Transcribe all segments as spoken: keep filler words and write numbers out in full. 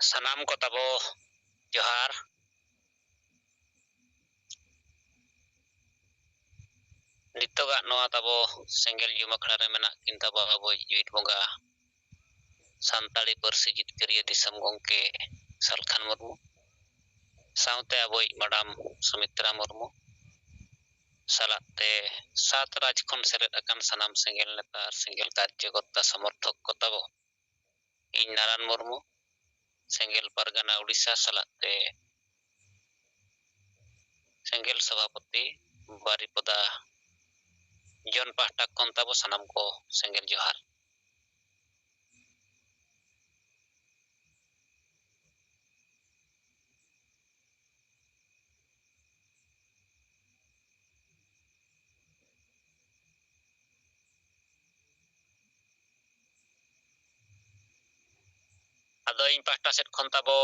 ᱥᱟᱱᱟᱢ ᱠᱚ ᱛᱟᱵᱚ ᱡᱚᱦᱟᱨ᱾ ᱱᱤᱛᱚᱜᱟᱜ ᱱᱚᱣᱟ ᱛᱟᱵᱚ ᱥᱮᱸᱜᱮᱞ ᱡᱩᱢ ᱟᱠᱷᱲᱟ ᱨᱮ ᱢᱮᱱᱟᱜ ᱠᱤᱱ ᱛᱟᱵᱚ ᱟᱵᱚᱭᱤᱡ ᱡᱤᱣᱤᱫ ᱵᱚᱸᱜᱟ, ᱥᱟᱱᱛᱟᱲᱤ ᱯᱟᱹᱨᱥᱤ ᱡᱤᱛᱠᱟᱹᱨᱤᱭᱟᱹ ᱫᱤᱥᱚᱢ ᱜᱚᱢᱠᱮ ᱥᱟᱞᱠᱷᱟᱱ ᱢᱩᱨᱢᱩ, ᱥᱟᱶᱛᱮ ᱟᱵᱚᱭᱤᱡ ᱢᱟᱰᱟᱢ ᱥᱩᱢᱤᱛᱨᱟ ᱢᱩᱨᱢᱩ, ᱥᱟᱞᱟᱜ ᱛᱮ ᱥᱟᱛ ᱨᱟᱡᱽ ᱠᱷᱚᱱ ᱥᱮᱞᱮᱫ ᱟᱠᱟᱱ ᱥᱟᱱᱟᱢ ᱥᱮᱸᱜᱮᱞ ᱱᱮᱛᱟ ᱟᱨ ᱥᱮᱸᱜᱮᱞ ᱠᱟᱨᱡᱚᱠᱚᱨᱛᱟ ᱥᱚᱢᱚᱨᱛᱷᱚᱠ ᱠᱚ ᱛᱟᱵᱚ᱾ ᱤᱧ ᱱᱟᱨᱟᱱ ᱢᱩᱨᱢᱩ, ᱥᱮᱸᱜᱮᱞ ᱯᱟᱨᱜᱟᱱᱟ ᱩᱰᱤᱥᱟ ᱥᱟᱞᱟᱜ ᱛᱮ ᱥᱮᱸᱜᱮᱞ ᱥᱚᱵᱷᱟᱯᱚᱛᱤ ᱵᱟᱨᱤᱯᱚᱫᱟ ᱡᱚᱱ ᱯᱟᱦᱴᱟ ᱠᱷᱚᱱ ᱛᱟᱵᱚ ᱥᱟᱱᱟᱢ ᱠᱚ ᱥᱮᱸᱜᱮᱞ ᱡᱚᱦᱟᱨ᱾ ᱟᱫᱚ ᱤᱧ ᱯᱟᱦᱴᱟ ᱥᱮᱫ ᱠᱷᱚᱱ ᱛᱟᱵᱚ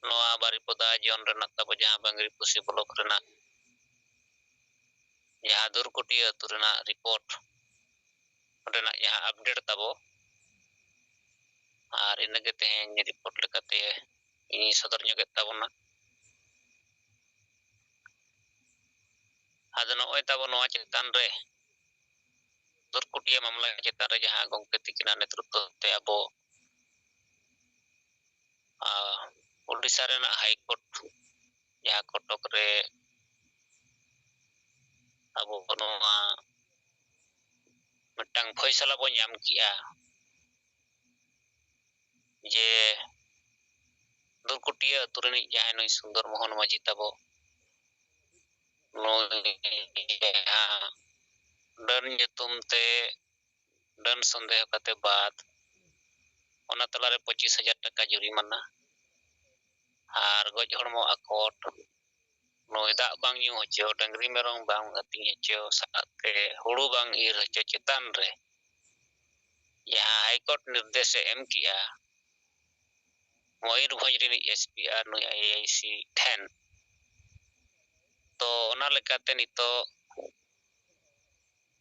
ᱱᱚᱣᱟ ᱵᱟᱨᱤᱯᱚᱫᱟ ᱡᱚᱱ ᱨᱮᱱᱟᱜ ᱛᱟᱵᱚ ᱡᱟᱦᱟᱸ ᱵᱟᱝᱨᱤᱯᱚᱥᱤ ᱵᱞᱚᱠ ᱨᱮᱱᱟᱜ ᱡᱟᱦᱟᱸ ᱫᱩᱨᱠᱩᱴᱤᱭᱟᱹ ᱟᱹᱛᱩ ᱨᱮᱱᱟᱜ ᱨᱤᱯᱳᱨᱴ, ᱚᱸᱰᱮᱱᱟᱜ ᱡᱟᱦᱟᱸ ᱟᱯᱰᱮᱴ ᱛᱟᱵᱚ, ᱟᱨ ᱤᱱᱟᱹᱜᱮ ᱛᱮᱦᱮᱧ ᱨᱤᱯᱳᱨᱴ ᱞᱮᱠᱟᱛᱮ ᱤᱧᱤᱧ ᱥᱚᱫᱚᱨ ᱧᱚᱜᱮᱫ ᱛᱟᱵᱚᱱᱟ᱾ ᱟᱫᱚ ᱱᱚᱜᱼᱚᱭ ᱛᱟᱵᱚ ᱱᱚᱣᱟ ᱪᱮᱛᱟᱱ ᱨᱮ, ᱫᱩᱨᱠᱩᱴᱤᱭᱟᱹ ᱢᱟᱢᱞᱟ ᱪᱮᱛᱟᱱ ᱨᱮ ᱡᱟᱦᱟᱸ ᱜᱚᱢᱠᱮ ᱛᱤᱠᱤᱱᱟᱜ ᱱᱮᱛᱨᱤᱛᱵ ᱛᱮ ᱟᱵᱚ, ᱟᱸ, ᱳᱰᱤᱥᱟ ᱨᱮᱱᱟᱜ ᱦᱟᱭ ᱠᱳᱨᱴ, ᱡᱟᱦᱟᱸ ᱠᱚᱴᱚᱠ ᱨᱮ ᱟᱵᱚ ᱱᱚᱣᱟ ᱢᱤᱫᱴᱟᱝ ᱯᱷᱚᱭᱥᱟᱞᱟ ᱵᱚᱱ ᱧᱟᱢ ᱠᱮᱜᱼᱟ, ᱡᱮ ᱫᱩᱨᱠᱩᱴᱤᱭᱟᱹ ᱟᱹᱛᱩ ᱨᱤᱱᱤᱡ ᱡᱟᱦᱟᱸᱭ ᱱᱩᱭ ᱥᱩᱱᱫᱚᱨ ᱢᱳᱦᱚᱱ ᱢᱟᱹᱡᱷᱤ ᱛᱟᱵᱚ, ᱱᱩᱭ ᱡᱟᱦᱟᱸ ᱰᱟᱹᱱ ᱧᱩᱛᱩᱢ ᱛᱮ ᱰᱟᱹᱱ ᱥᱚᱱᱫᱮᱦᱚ ᱠᱟᱛᱮ ᱵᱟᱫ, ᱚᱱᱟ ᱛᱟᱞᱟᱨᱮ ᱯᱚᱸᱪᱤᱥ ᱦᱟᱡᱟᱨ ᱴᱟᱠᱟ ᱡᱩᱨᱤᱢᱟᱱᱟ ᱟᱨ ᱜᱚᱡ ᱦᱚᱲᱢᱚ ᱟᱠᱚᱴ, ᱱᱩᱭ ᱫᱟᱜ ᱵᱟᱝ ᱧᱩ ᱦᱚᱪᱚ, ᱰᱟᱹᱝᱨᱤ ᱢᱮᱨᱚᱢ ᱵᱟᱝ ᱟᱹᱛᱤᱧ ᱦᱚᱪᱚ, ᱥᱟᱶᱛᱮ ᱦᱩᱲᱩ ᱵᱟᱝ ᱤᱨ ᱦᱚᱪᱚ ᱪᱮᱛᱟᱱ ᱨᱮ ᱡᱟᱦᱟᱸ ᱦᱟᱭ ᱠᱳᱨᱴ ᱱᱤᱨᱫᱮᱥ ᱮ ᱮᱢ ᱠᱮᱜᱼᱟ ᱢᱚᱭᱩᱨᱵᱷᱚᱸᱡᱽ ᱨᱤᱱᱤᱡ ᱮᱥ ᱯᱤ ᱟᱨ ᱱᱩᱭ ᱟᱭ ᱟᱭ ᱥᱤ ᱴᱷᱮᱱ, ᱛᱚ ᱚᱱᱟ ᱞᱮᱠᱟᱛᱮ ᱱᱤᱛᱚᱜ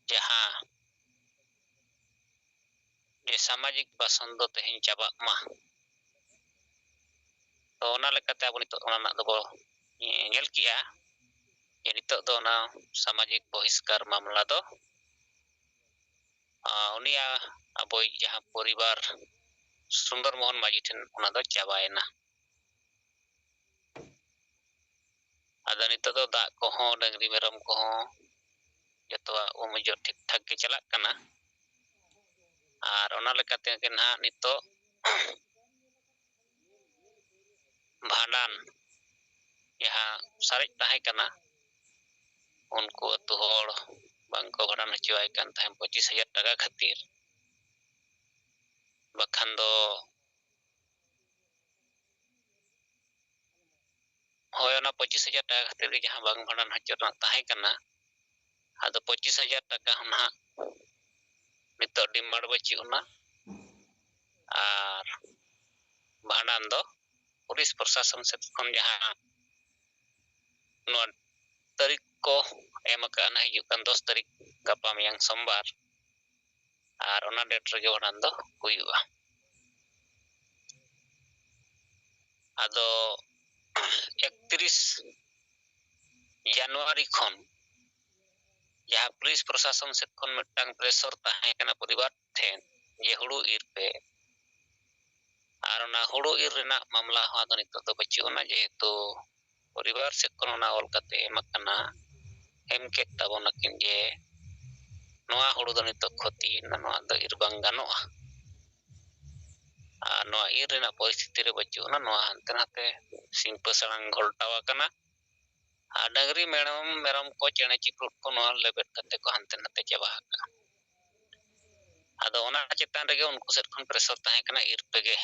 ᱡᱟᱦᱟᱸ ᱡᱮ ᱥᱟᱢᱟᱡᱤᱠ ᱵᱟᱥᱚᱱ ᱫᱚ ᱛᱮᱦᱮᱧ ᱪᱟᱵᱟᱜ ᱢᱟ᱾ ᱛᱚ ᱚᱱᱟ ᱞᱮᱠᱟᱛᱮ ᱟᱵᱚ ᱱᱤᱛᱚᱜ ᱚᱱᱟ ᱨᱮᱱᱟᱜ ᱫᱚᱵᱚ ᱧᱮᱞ ᱠᱮᱜᱼᱟ ᱡᱮ ᱱᱤᱛᱚᱜ ᱫᱚ ᱚᱱᱟ ᱥᱟᱢᱟᱡᱤᱠ ᱵᱚᱦᱤᱥᱠᱟᱨ ᱢᱟᱢᱞᱟ ᱫᱚ, ᱟᱸ, ᱩᱱᱤᱭᱟᱜ ᱟᱵᱚᱭᱤᱡ ᱡᱟᱦᱟᱸ ᱯᱚᱨᱤᱵᱟᱨ ᱥᱩᱱᱫᱚᱨ ᱢᱳᱦᱚᱱ ᱢᱟᱹᱡᱷᱤ ᱴᱷᱮᱱ ᱚᱱᱟ ᱫᱚ ᱪᱟᱵᱟᱭᱮᱱᱟ᱾ ᱟᱫᱚ ᱱᱤᱛᱚᱜ ᱫᱚ ᱫᱟᱜ ᱠᱚᱦᱚᱸ, ᱰᱟᱹᱝᱨᱤ ᱢᱮᱨᱚᱢ ᱠᱚᱦᱚᱸ ᱡᱚᱛᱚᱣᱟᱜ ᱩᱢ ᱚᱡᱚᱜ ᱴᱷᱤᱠ ᱴᱷᱟᱠ ᱜᱮ ᱪᱟᱞᱟᱜ ᱠᱟᱱᱟ᱾ ᱟᱨ ᱚᱱᱟ ᱞᱮᱠᱟᱛᱮ ᱜᱮ ᱱᱟᱦᱟᱜ ᱱᱤᱛᱚᱜ ᱵᱷᱟᱸᱰᱟᱱ ᱡᱟᱦᱟᱸ ᱥᱟᱨᱮᱡ ᱛᱟᱦᱮᱸ ᱠᱟᱱᱟ, ᱩᱱᱠᱩ ᱟᱹᱛᱩ ᱦᱚᱲ ᱵᱟᱝᱠᱚ ᱵᱷᱟᱸᱰᱟᱱ ᱦᱚᱪᱚᱣᱟᱭ ᱠᱟᱱ ᱛᱟᱦᱮᱸᱫ ᱯᱚᱸᱪᱤᱥ ᱦᱟᱡᱟᱨ ᱴᱟᱠᱟ ᱠᱷᱟᱹᱛᱤᱨ᱾ ᱵᱟᱠᱷᱟᱱ ᱫᱚ ᱦᱳᱭ, ᱚᱱᱟ ᱯᱚᱸᱪᱤᱥ ᱦᱟᱡᱟᱨ ᱴᱟᱠᱟ ᱠᱷᱟᱹᱛᱤᱨ ᱜᱮ ᱡᱟᱦᱟᱸ ᱵᱟᱝ ᱵᱷᱟᱸᱰᱟᱱ ᱦᱚᱪᱚ ᱨᱮᱱᱟᱜ ᱛᱟᱦᱮᱸ ᱠᱟᱱᱟ, ᱟᱫᱚ ᱯᱚᱸᱪᱤᱥ ᱦᱟᱡᱟᱨ ᱴᱟᱠᱟ ᱦᱚᱸ ᱱᱟᱦᱟᱜ ᱱᱤᱛᱚᱜ ᱰᱤᱢᱟᱱᱰ ᱵᱟᱹᱪᱩᱜ ᱟᱱᱟ᱾ ᱟᱨ ᱵᱷᱟᱸᱰᱟᱱ ᱫᱚ ᱯᱩᱞᱤᱥ ᱯᱨᱚᱥᱟᱥᱚᱱ ᱥᱮᱫ ᱠᱷᱚᱱ ᱡᱟᱦᱟᱸ ᱱᱚᱣᱟ ᱛᱟᱹᱨᱤᱠᱷ ᱠᱚ ᱮᱢ ᱟᱠᱟᱫᱼᱟ, ᱱᱟᱦᱟᱜ ᱦᱤᱡᱩᱜ ᱠᱟᱱ ᱫᱚᱥ ᱛᱟᱹᱨᱤᱠᱷ, ᱜᱟᱯᱟ ᱢᱮᱭᱟᱝ ᱥᱳᱢᱵᱟᱨ, ᱟᱨ ᱚᱱᱟ ᱰᱮᱴ ᱨᱮᱜᱮ ᱵᱷᱟᱸᱰᱟᱱ ᱫᱚ ᱦᱩᱭᱩᱜᱼᱟ᱾ ᱟᱫᱚ ᱮᱠᱛᱨᱤᱥ ᱡᱟᱱᱩᱣᱟᱨᱤ ᱠᱷᱚᱱ ᱡᱟᱦᱟᱸ ᱯᱩᱞᱤᱥ ᱯᱨᱚᱥᱟᱥᱚᱱ ᱥᱮᱫ ᱠᱷᱚᱱ ᱢᱤᱫᱴᱟᱝ ᱯᱨᱮᱥᱚᱨ ᱛᱟᱦᱮᱸ ᱠᱟᱱᱟ ᱯᱚᱨᱤᱵᱟᱨ ᱴᱷᱮᱱ ᱡᱮ ᱦᱩᱲᱩ ᱤᱨ ᱯᱮ, ᱟᱨ ᱚᱱᱟ ᱦᱩᱲᱩ ᱤᱨ ᱨᱮᱱᱟᱜ ᱢᱟᱢᱞᱟ ᱦᱚᱸ ᱟᱫᱚ ᱱᱤᱛᱚᱜ ᱫᱚ ᱵᱟᱹᱪᱩᱜ ᱟᱱᱟ, ᱡᱮᱦᱮᱛᱩ ᱯᱚᱨᱤᱵᱟᱨ ᱥᱮᱫ ᱠᱷᱚᱱ ᱚᱱᱟ ᱚᱞ ᱠᱟᱛᱮ ᱮᱢ ᱟᱠᱟᱱᱟ, ᱮᱢ ᱠᱮᱫ ᱛᱟᱵᱚᱱᱟᱠᱤᱱ ᱡᱮ ᱱᱚᱣᱟ ᱦᱩᱲᱩ ᱫᱚ ᱱᱤᱛᱚᱜ ᱠᱷᱚᱛᱤᱭᱮᱱᱟ, ᱱᱚᱣᱟ ᱫᱚ ᱤᱨ ᱵᱟᱝ ᱜᱟᱱᱚᱜᱼᱟ᱾ ᱟᱨ ᱱᱚᱣᱟ ᱤᱨ ᱨᱮᱱᱟᱜ ᱯᱚᱨᱤᱥᱛᱷᱤᱛᱤ ᱨᱮ ᱵᱟᱹᱪᱩᱜ ᱟᱱᱟ, ᱱᱚᱣᱟ ᱦᱟᱱᱛᱮ ᱱᱟᱛᱮ ᱥᱤᱢᱯᱟᱹ ᱥᱟᱲᱟᱝ ᱜᱷᱚᱞᱴᱟᱣ ᱟᱠᱟᱱᱟ᱾ ᱟᱨ ᱰᱟᱹᱝᱨᱤ, ᱢᱮᱨᱚᱢ, ᱢᱮᱨᱚᱢ ᱠᱚ, ᱪᱮᱬᱮ ᱪᱤᱯᱨᱩᱫ ᱠᱚ ᱱᱚᱣᱟ ᱞᱮᱵᱮᱫ ᱠᱟᱛᱮ ᱠᱚ ᱦᱟᱱᱛᱮ ᱱᱟᱛᱮ ᱪᱟᱵᱟ ᱟᱠᱟᱜᱼᱟ᱾ ᱟᱫᱚ ᱚᱱᱟ ᱪᱮᱛᱟᱱ ᱨᱮᱜᱮ ᱩᱱᱠᱩ ᱥᱮᱫ ᱠᱷᱚᱱ ᱯᱨᱮᱥᱚᱨ ᱛᱟᱦᱮᱸ ᱠᱟᱱᱟ, ᱤᱨ ᱯᱮᱜᱮ᱾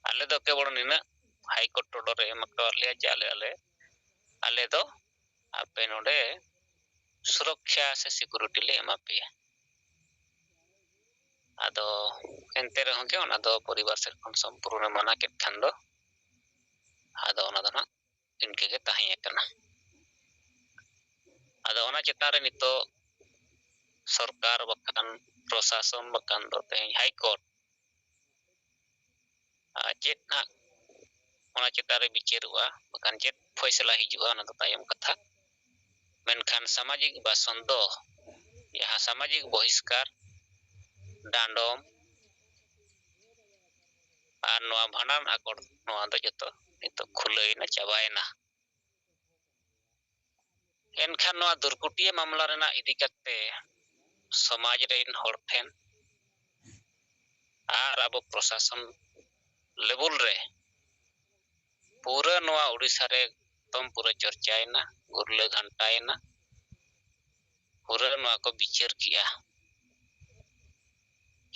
ᱟᱞᱮ ᱫᱚ ᱠᱮᱵᱚᱞ ᱱᱤᱱᱟᱹᱜ ᱦᱟᱭ ᱠᱳᱨᱴ ᱚᱰᱟᱨ ᱮ ᱮᱢ ᱟᱠᱟᱫ ᱞᱮᱭᱟ ᱡᱮ ᱟᱞᱮ, ᱟᱞᱮ, ᱟᱞᱮ ᱫᱚ ᱟᱯᱮ ᱱᱚᱰᱮ ᱥᱩᱨᱚᱠᱠᱷᱟ ᱥᱮ ᱥᱤᱠᱩᱨᱤᱴᱤ ᱞᱮ ᱮᱢᱟ ᱯᱮᱭᱟ᱾ ᱟᱫᱚ ᱮᱱᱛᱮ ᱨᱮᱦᱚᱸ ᱜᱮ ᱚᱱᱟ ᱫᱚ ᱯᱚᱨᱤᱵᱟᱨ ᱥᱮᱫ ᱠᱷᱚᱱ ᱥᱚᱢᱯᱩᱨᱱᱚ ᱢᱟᱱᱟ ᱠᱮᱫ ᱠᱷᱟᱱ ᱫᱚ ᱟᱫᱚ ᱚᱱᱟ ᱫᱚ ᱱᱟᱜ ᱤᱱᱠᱟᱹ ᱜᱮ ᱛᱟᱦᱮᱸ ᱟᱠᱟᱱᱟ᱾ ᱟᱫᱚ ᱚᱱᱟ ᱪᱮᱛᱟᱱ ᱨᱮ ᱱᱤᱛᱚᱜ ᱥᱚᱨᱠᱟᱨ ᱵᱟᱠᱷᱟᱱ ᱯᱨᱚᱥᱟᱥᱚᱱ ᱵᱟᱠᱷᱟᱱ ᱫᱚ ᱛᱮᱦᱮᱧ ᱦᱟᱭ ᱠᱳᱨᱴ ᱟᱨ ᱪᱮᱫ ᱱᱟᱜ ᱚᱱᱟ ᱪᱮᱛᱟᱱ ᱨᱮ ᱵᱤᱪᱟᱹᱨᱚᱜᱼᱟ, ᱵᱟᱠᱷᱟᱱ ᱪᱮᱫ ᱯᱷᱚᱭᱥᱟᱞᱟ ᱦᱤᱡᱩᱜᱼᱟ, ᱚᱱᱟ ᱫᱚ ᱛᱟᱭᱚᱢ ᱠᱟᱛᱷᱟ᱾ ᱢᱮᱱᱠᱷᱟᱱ ᱥᱟᱢᱟᱡᱤᱠ ᱵᱟᱥᱚᱱ ᱫᱚ, ᱡᱟᱦᱟᱸ ᱥᱟᱢᱟᱡᱤᱠ ᱵᱚᱦᱤᱥᱠᱟᱨ, ᱰᱟᱸᱰᱚᱢ ᱟᱨ ᱱᱚᱣᱟ ᱵᱷᱟᱸᱰᱟᱱ ᱟᱠᱚᱴ, ᱱᱚᱣᱟ ᱫᱚ ᱡᱚᱛᱚ ᱱᱤᱛᱚᱜ ᱠᱷᱩᱞᱟᱹᱭᱮᱱᱟ, ᱪᱟᱵᱟᱭᱮᱱᱟ᱾ ᱮᱱᱠᱷᱟᱱ ᱱᱚᱣᱟ ᱫᱩᱨᱠᱩᱴᱤᱭᱟᱹ ᱢᱟᱢᱞᱟ ᱨᱮᱱᱟᱜ ᱤᱫᱤ ᱠᱟᱛᱮ ᱥᱚᱢᱟᱡᱽ ᱨᱮᱱ ᱦᱚᱲ ᱴᱷᱮᱱ ᱟᱨ ᱟᱵᱚ ᱯᱨᱚᱥᱟᱥᱚᱱ ᱞᱮᱵᱩᱞ ᱨᱮ ᱯᱩᱨᱟᱹ ᱱᱚᱣᱟ ᱩᱰᱤᱥᱟ ᱨᱮ ᱮᱠᱫᱚᱢ ᱯᱩᱨᱟᱹ ᱪᱚᱨᱪᱟᱭᱮᱱᱟ, ᱜᱩᱨᱞᱟᱹ ᱜᱷᱟᱱᱴᱟᱭᱮᱱᱟ, ᱯᱩᱨᱟᱹ ᱱᱚᱣᱟ ᱠᱚ ᱵᱤᱪᱟᱹᱨ ᱠᱮᱜᱼᱟ᱾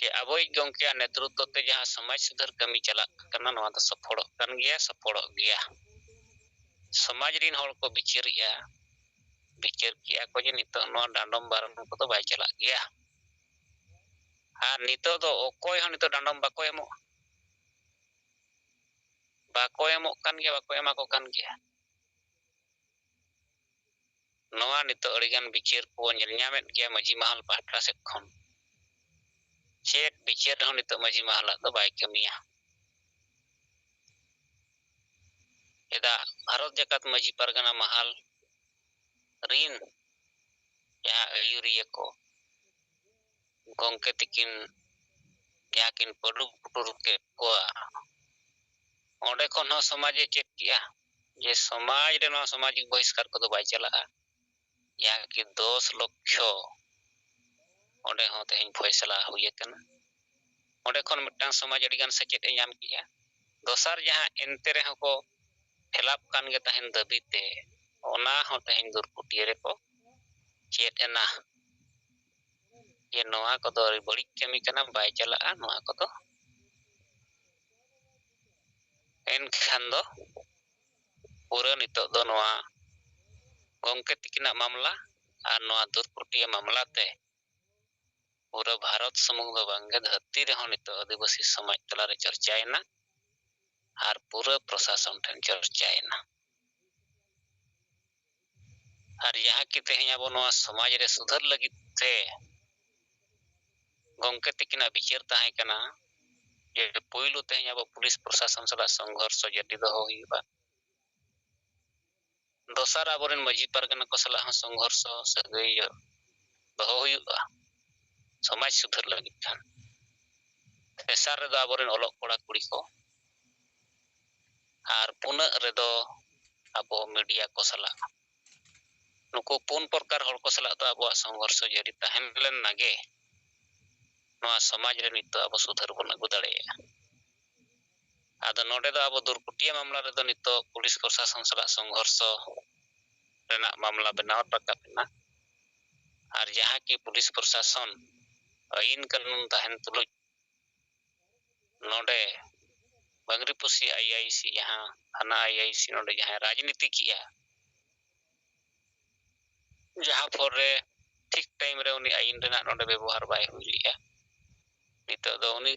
ᱡᱮ ᱟᱵᱚᱭᱤᱡ ᱜᱚᱢᱠᱮᱭᱟᱜ ᱱᱮᱛᱨᱚᱛᱛᱚ ᱛᱮ ᱡᱟᱦᱟᱸ ᱥᱚᱢᱟᱡᱽ ᱥᱩᱫᱷᱟᱹᱨ ᱠᱟᱹᱢᱤ ᱪᱟᱞᱟᱜ ᱠᱟᱱᱟ, ᱱᱚᱣᱟ ᱫᱚ ᱥᱚᱯᱷᱚᱲᱚᱜ ᱠᱟᱱ ᱜᱮᱭᱟ, ᱥᱚᱯᱷᱚᱲᱚᱜ ᱜᱮᱭᱟ᱾ ᱥᱚᱢᱟᱡᱽ ᱨᱤᱱ ᱦᱚᱲ ᱠᱚ ᱵᱤᱪᱟᱹᱨᱮᱜᱼᱟ, ᱵᱤᱪᱟᱹᱨ ᱠᱮᱜᱼᱟ ᱠᱚ ᱡᱮ ᱱᱤᱛᱚᱜ ᱱᱚᱣᱟ ᱰᱟᱸᱰᱚᱢ ᱵᱟᱨᱚᱱ ᱠᱚᱫᱚ ᱵᱟᱭ ᱪᱟᱞᱟᱜ ᱜᱮᱭᱟ᱾ ᱟᱨ ᱱᱤᱛᱚᱜ ᱫᱚ ᱚᱠᱚᱭ ᱦᱚᱸ ᱱᱤᱛᱚᱜ ᱰᱟᱸᱰᱚᱢ ᱵᱟᱠᱚ ᱮᱢᱚᱜᱼᱟ, ᱵᱟᱠᱚ ᱮᱢᱚᱜ ᱠᱟᱱ ᱜᱮᱭᱟ, ᱵᱟᱠᱚ ᱮᱢᱟ ᱠᱚ ᱠᱟᱱ ᱜᱮᱭᱟ᱾ ᱱᱚᱣᱟ ᱱᱤᱛᱚᱜ ᱟᱹᱰᱤᱜᱟᱱ ᱵᱤᱪᱟᱹᱨ ᱠᱚ ᱧᱮᱞ ᱧᱟᱢᱮᱫ ᱜᱮᱭᱟ ᱢᱟᱹᱡᱷᱤ ᱢᱟᱦᱟᱞ ᱯᱟᱦᱴᱟ ᱥᱮᱫ ᱠᱷᱚᱱ᱾ ᱪᱮᱫ ᱵᱤᱪᱟᱹᱨ ᱨᱮᱦᱚᱸ ᱱᱤᱛᱚᱜ ᱢᱟᱹᱡᱷᱤ ᱢᱟᱦᱟᱞᱟᱜ ᱫᱚ ᱵᱟᱭ ᱠᱟᱹᱢᱤᱭᱟ᱾ ᱪᱮᱫᱟᱜ ᱵᱷᱟᱨᱚᱛ ᱡᱟᱠᱟᱛ ᱢᱟᱹᱡᱷᱤ ᱯᱟᱨᱜᱟᱱᱟ ᱢᱟᱦᱟᱞ ᱨᱤᱱ ᱡᱟᱦᱟᱸ ᱟᱹᱭᱩᱨᱤᱭᱟᱹ ᱠᱚ, ᱜᱚᱢᱠᱮ ᱛᱤᱠᱤᱱ ᱡᱟᱦᱟᱸ ᱠᱤᱱ ᱯᱟᱹᱰᱩ ᱯᱩᱴᱩᱨ ᱠᱮᱫ ᱠᱚᱣᱟ, ᱚᱸᱰᱮ ᱠᱷᱚᱱ ᱦᱚᱸ ᱥᱚᱢᱟᱡᱽ ᱮ ᱪᱮᱫ ᱠᱮᱜᱼᱟ ᱡᱮ ᱥᱚᱢᱟᱡᱽ ᱨᱮ ᱱᱚᱣᱟ ᱥᱟᱢᱟᱡᱤᱠ ᱵᱚᱦᱤᱥᱠᱟᱨ ᱠᱚᱫᱚ ᱵᱟᱭ ᱪᱟᱞᱟᱜᱼᱟ᱾ ᱡᱟᱦᱟᱸ ᱠᱤ ᱫᱚᱥ ᱞᱚᱠᱠᱷᱚ ᱚᱸᱰᱮ ᱦᱚᱸ ᱛᱮᱦᱮᱧ ᱯᱷᱚᱭᱥᱟᱞᱟ ᱦᱩᱭ ᱟᱠᱟᱱᱟ᱾ ᱚᱸᱰᱮ ᱠᱷᱚᱱ ᱢᱤᱫᱴᱟᱝ ᱥᱚᱢᱟᱡᱽ ᱟᱹᱰᱤᱜᱟᱱ ᱥᱮᱪᱮᱫ ᱮ ᱧᱟᱢ ᱠᱮᱜᱼᱟ᱾ ᱫᱚᱥᱟᱨ ᱡᱟᱦᱟᱸ ᱮᱱᱛᱮ ᱨᱮᱦᱚᱸ ᱠᱚ ᱠᱷᱮᱞᱟᱯ ᱠᱟᱱ ᱜᱮ ᱛᱟᱦᱮᱱ ᱫᱟᱹᱵᱤ ᱛᱮ, ᱚᱱᱟ ᱦᱚᱸ ᱛᱮᱦᱮᱧ ᱫᱩᱨᱠᱩᱴᱤᱭᱟᱹ ᱨᱮᱠᱚ ᱪᱮᱫ ᱮᱱᱟ ᱡᱮ ᱱᱚᱣᱟ ᱠᱚᱫᱚ ᱟᱹᱰᱤ ᱵᱟᱹᱲᱤᱡ ᱠᱟᱹᱢᱤ ᱠᱟᱱᱟ, ᱵᱟᱭ ᱪᱟᱞᱟᱜᱼᱟ ᱱᱚᱣᱟ ᱠᱚᱫᱚ᱾ ᱮᱱᱠᱷᱟᱱ ᱫᱚ ᱯᱩᱨᱟᱹ ᱱᱤᱛᱚᱜ ᱫᱚ ᱱᱚᱣᱟ ᱜᱚᱢᱠᱮ ᱛᱤᱠᱤᱱᱟᱜ ᱢᱟᱢᱞᱟ ᱟᱨ ᱱᱚᱣᱟ ᱫᱩᱨᱠᱩᱴᱤᱭᱟᱹ ᱢᱟᱢᱞᱟ ᱛᱮ ᱯᱩᱨᱟᱹ ᱵᱷᱟᱨᱚᱛ ᱥᱩᱢᱩᱝ ᱫᱚ ᱵᱟᱝᱜᱮ, ᱫᱷᱟᱹᱨᱛᱤ ᱨᱮᱦᱚᱸ ᱱᱤᱛᱚᱜ ᱟᱹᱫᱤᱵᱟᱹᱥᱤ ᱥᱚᱢᱟᱡᱽ ᱛᱟᱞᱟᱨᱮ ᱪᱚᱨᱪᱟᱭᱮᱱᱟ ᱟᱨ ᱯᱩᱨᱟᱹ ᱯᱨᱚᱥᱟᱥᱚᱱ ᱴᱷᱮᱱ ᱪᱚᱨᱪᱟᱭᱮᱱᱟ᱾ ᱟᱨ ᱡᱟᱦᱟᱸ ᱠᱤ ᱛᱮᱦᱮᱧ ᱟᱵᱚ ᱱᱚᱣᱟ ᱥᱚᱢᱟᱡᱽ ᱨᱮ ᱥᱩᱫᱷᱟᱹᱨ ᱞᱟᱹᱜᱤᱫ ᱛᱮ ᱜᱚᱢᱠᱮ ᱛᱤᱠᱤᱱᱟᱜ ᱵᱤᱪᱟᱹᱨ ᱛᱟᱦᱮᱸ ᱠᱟᱱᱟ, ᱡᱮ ᱯᱩᱭᱞᱩ ᱛᱮᱦᱮᱧ ᱟᱵᱚ ᱯᱩᱞᱤᱥ ᱯᱨᱚᱥᱟᱥᱚᱱ ᱥᱟᱞᱟᱜ ᱥᱚᱝᱜᱷᱚᱨᱥᱚ ᱡᱟᱹᱨᱤ ᱫᱚᱦᱚ ᱦᱩᱭᱩᱜᱼᱟ᱾ ᱫᱚᱥᱟᱨ, ᱟᱵᱚᱨᱮᱱ ᱢᱟᱹᱡᱷᱤ ᱯᱟᱨᱜᱟᱱᱟ ᱠᱚ ᱥᱟᱞᱟᱜ ᱦᱚᱸ ᱥᱚᱝᱜᱷᱚᱨᱥᱚ ᱥᱟᱹᱜᱟᱹᱭ ᱫᱚᱦᱚ ᱦᱩᱭᱩᱜᱼᱟ, ᱥᱚᱢᱟᱡᱽ ᱥᱩᱫᱷᱟᱹᱨ ᱞᱟᱹᱜᱤᱫ ᱠᱷᱟᱱ᱾ ᱛᱮᱥᱟᱨ ᱨᱮᱫᱚ ᱟᱵᱚᱨᱮᱱ ᱚᱞᱚᱜ ᱠᱚᱲᱟ ᱠᱩᱲᱤ ᱠᱚ, ᱟᱨ ᱯᱩᱱᱟᱹᱜ ᱨᱮᱫᱚ ᱟᱵᱚ ᱢᱤᱰᱤᱭᱟ ᱠᱚ ᱥᱟᱞᱟᱜ᱾ ᱱᱩᱠᱩ ᱯᱩᱱ ᱯᱨᱚᱠᱟᱨ ᱦᱚᱲ ᱠᱚ ᱥᱟᱞᱟᱜ ᱫᱚ ᱟᱵᱚᱣᱟᱜ ᱥᱚᱝᱜᱷᱚᱨᱥᱚ ᱡᱟᱹᱨᱤ ᱛᱟᱦᱮᱸ ᱞᱮᱱᱟ ᱜᱮ ᱱᱚᱣᱟ ᱥᱚᱢᱟᱡᱽ ᱨᱮ ᱱᱤᱛᱚᱜ ᱟᱵᱚ ᱥᱩᱫᱷᱟᱹᱨ ᱵᱚᱱ ᱟᱹᱜᱩ ᱫᱟᱲᱮᱭᱟᱜᱼᱟ᱾ ᱟᱫᱚ ᱱᱚᱰᱮ ᱫᱚ ᱟᱵᱚ ᱫᱩᱨᱠᱩᱴᱤᱭᱟ ᱢᱟᱢᱞᱟ ᱨᱮᱫᱚ ᱱᱤᱛᱚᱜ ᱯᱩᱞᱤᱥ ᱯᱨᱚᱥᱟᱥᱚᱱ ᱥᱟᱞᱟᱜ ᱥᱚᱝᱜᱷᱚᱨᱥᱚ ᱨᱮᱱᱟᱜ ᱢᱟᱢᱞᱟ ᱵᱮᱱᱟᱣ ᱨᱟᱠᱟᱵ ᱮᱱᱟ᱾ ᱟᱨ ᱡᱟᱦᱟᱸ ᱠᱤ ᱯᱩᱞᱤᱥ ᱯᱨᱚᱥᱟᱥᱚᱱ ᱟᱹᱭᱤᱱ ᱠᱟᱹᱱᱩᱱ ᱛᱟᱦᱮᱱ ᱛᱩᱞᱩᱡ ᱱᱚᱰᱮ ᱵᱟᱝᱨᱤᱯᱚᱥᱤ ᱟᱭ ᱟᱭ ᱥᱤ, ᱡᱟᱦᱟᱸ ᱛᱷᱟᱱᱟ ᱟᱭ ᱟᱭ ᱥᱤ ᱱᱚᱰᱮ ᱡᱟᱦᱟᱸᱭ ᱨᱟᱡᱽᱱᱤᱛᱤ ᱠᱮᱜᱼᱟ, ᱡᱟᱦᱟᱸ ᱯᱷᱚᱨ ᱨᱮ ᱴᱷᱤᱠ ᱴᱟᱭᱤᱢ ᱨᱮ ᱩᱱᱤ ᱟᱹᱭᱤᱱ ᱨᱮᱱᱟᱜ ᱱᱚᱰᱮ ᱵᱮᱵᱚᱦᱟᱨ ᱵᱟᱭ ᱦᱩᱭ ᱞᱮᱜᱼᱟ᱾ ᱱᱤᱛᱚᱜ ᱫᱚ ᱩᱱᱤ,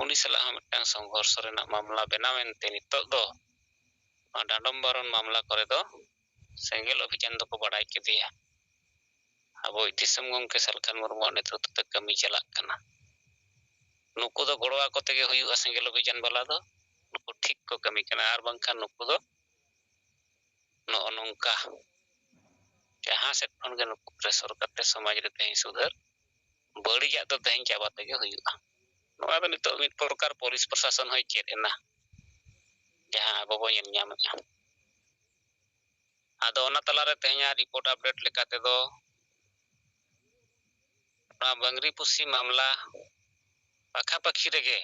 ᱩᱱᱤ ᱥᱟᱞᱟᱜ ᱦᱚᱸ ᱢᱤᱫᱴᱟᱝ ᱥᱚᱝᱜᱷᱚᱨᱥᱚ ᱨᱮᱱᱟᱜ ᱢᱟᱢᱞᱟ ᱵᱮᱱᱟᱣ ᱮᱱᱛᱮ ᱱᱤᱛᱚᱜ ᱫᱚ ᱱᱚᱣᱟ ᱰᱟᱸᱰᱚᱢ ᱵᱟᱨᱚᱱ ᱢᱟᱢᱞᱟ ᱠᱚᱨᱮ ᱫᱚ ᱥᱮᱸᱜᱮᱞ ᱚᱵᱷᱤᱡᱟᱱ ᱫᱚᱠᱚ ᱵᱟᱲᱟᱭ ᱠᱮᱫᱮᱭᱟ᱾ ᱟᱵᱚᱭᱤᱡ ᱫᱤᱥᱚᱢ ᱜᱚᱢᱠᱮ ᱥᱟᱞᱠᱷᱟᱱ ᱢᱩᱨᱢᱩᱣᱟᱜ ᱱᱮᱛᱨᱤᱛᱵ ᱛᱮ ᱠᱟᱹᱢᱤ ᱪᱟᱞᱟᱜ ᱠᱟᱱᱟ᱾ ᱱᱩᱠᱩ ᱫᱚ ᱜᱚᱲᱚ ᱟᱠᱚ ᱛᱮᱜᱮ ᱦᱩᱭᱩᱜᱼᱟ ᱥᱮᱸᱜᱮᱞ ᱚᱵᱷᱤᱡᱟᱱ ᱵᱟᱞᱟ ᱫᱚ, ᱱᱩᱠᱩ ᱴᱷᱤᱠ ᱠᱚ ᱠᱟᱹᱢᱤ ᱠᱟᱱᱟ, ᱟᱨ ᱵᱟᱝᱠᱷᱟᱱ ᱱᱩᱠᱩ ᱫᱚ ᱱᱚᱜᱼᱚ ᱱᱚᱝᱠᱟ ᱡᱟᱦᱟᱸ ᱥᱮᱫ ᱠᱷᱚᱱ ᱜᱮ ᱱᱩᱠᱩ ᱯᱨᱮᱥᱚᱨ ᱠᱟᱛᱮ ᱥᱚᱢᱟᱡᱽ ᱨᱮ ᱛᱮᱦᱮᱧ ᱥᱩᱫᱷᱟᱹᱨ, ᱵᱟᱹᱲᱤᱡᱟᱜ ᱫᱚ ᱛᱮᱦᱮᱧ ᱪᱟᱵᱟ ᱛᱮᱜᱮ ᱦᱩᱭᱩᱜᱼᱟ᱾ ᱱᱚᱣᱟ ᱫᱚ ᱱᱤᱛᱚᱜ ᱢᱤᱫ ᱯᱨᱚᱠᱟᱨ ᱯᱩᱞᱤᱥ ᱯᱨᱚᱥᱟᱥᱚᱱ ᱦᱚᱸᱭ ᱪᱮᱫ ᱮᱱᱟ, ᱡᱟᱦᱟᱸ ᱟᱵᱚ ᱵᱚᱱ ᱧᱮᱞ ᱧᱟᱢᱮᱫᱼᱟ᱾ ᱟᱫᱚ ᱚᱱᱟ ᱛᱟᱞᱟᱨᱮ ᱛᱮᱦᱮᱧᱟᱜ ᱨᱤᱯᱳᱨᱴ ᱟᱯᱰᱮᱴ ᱞᱮᱠᱟ ᱛᱮᱫᱚ ᱱᱚᱣᱟ ᱵᱟᱝᱨᱤᱯᱚᱥᱤ ᱢᱟᱢᱞᱟ ᱯᱟᱠᱷᱟᱯᱟᱹᱠᱷᱤ ᱨᱮᱜᱮ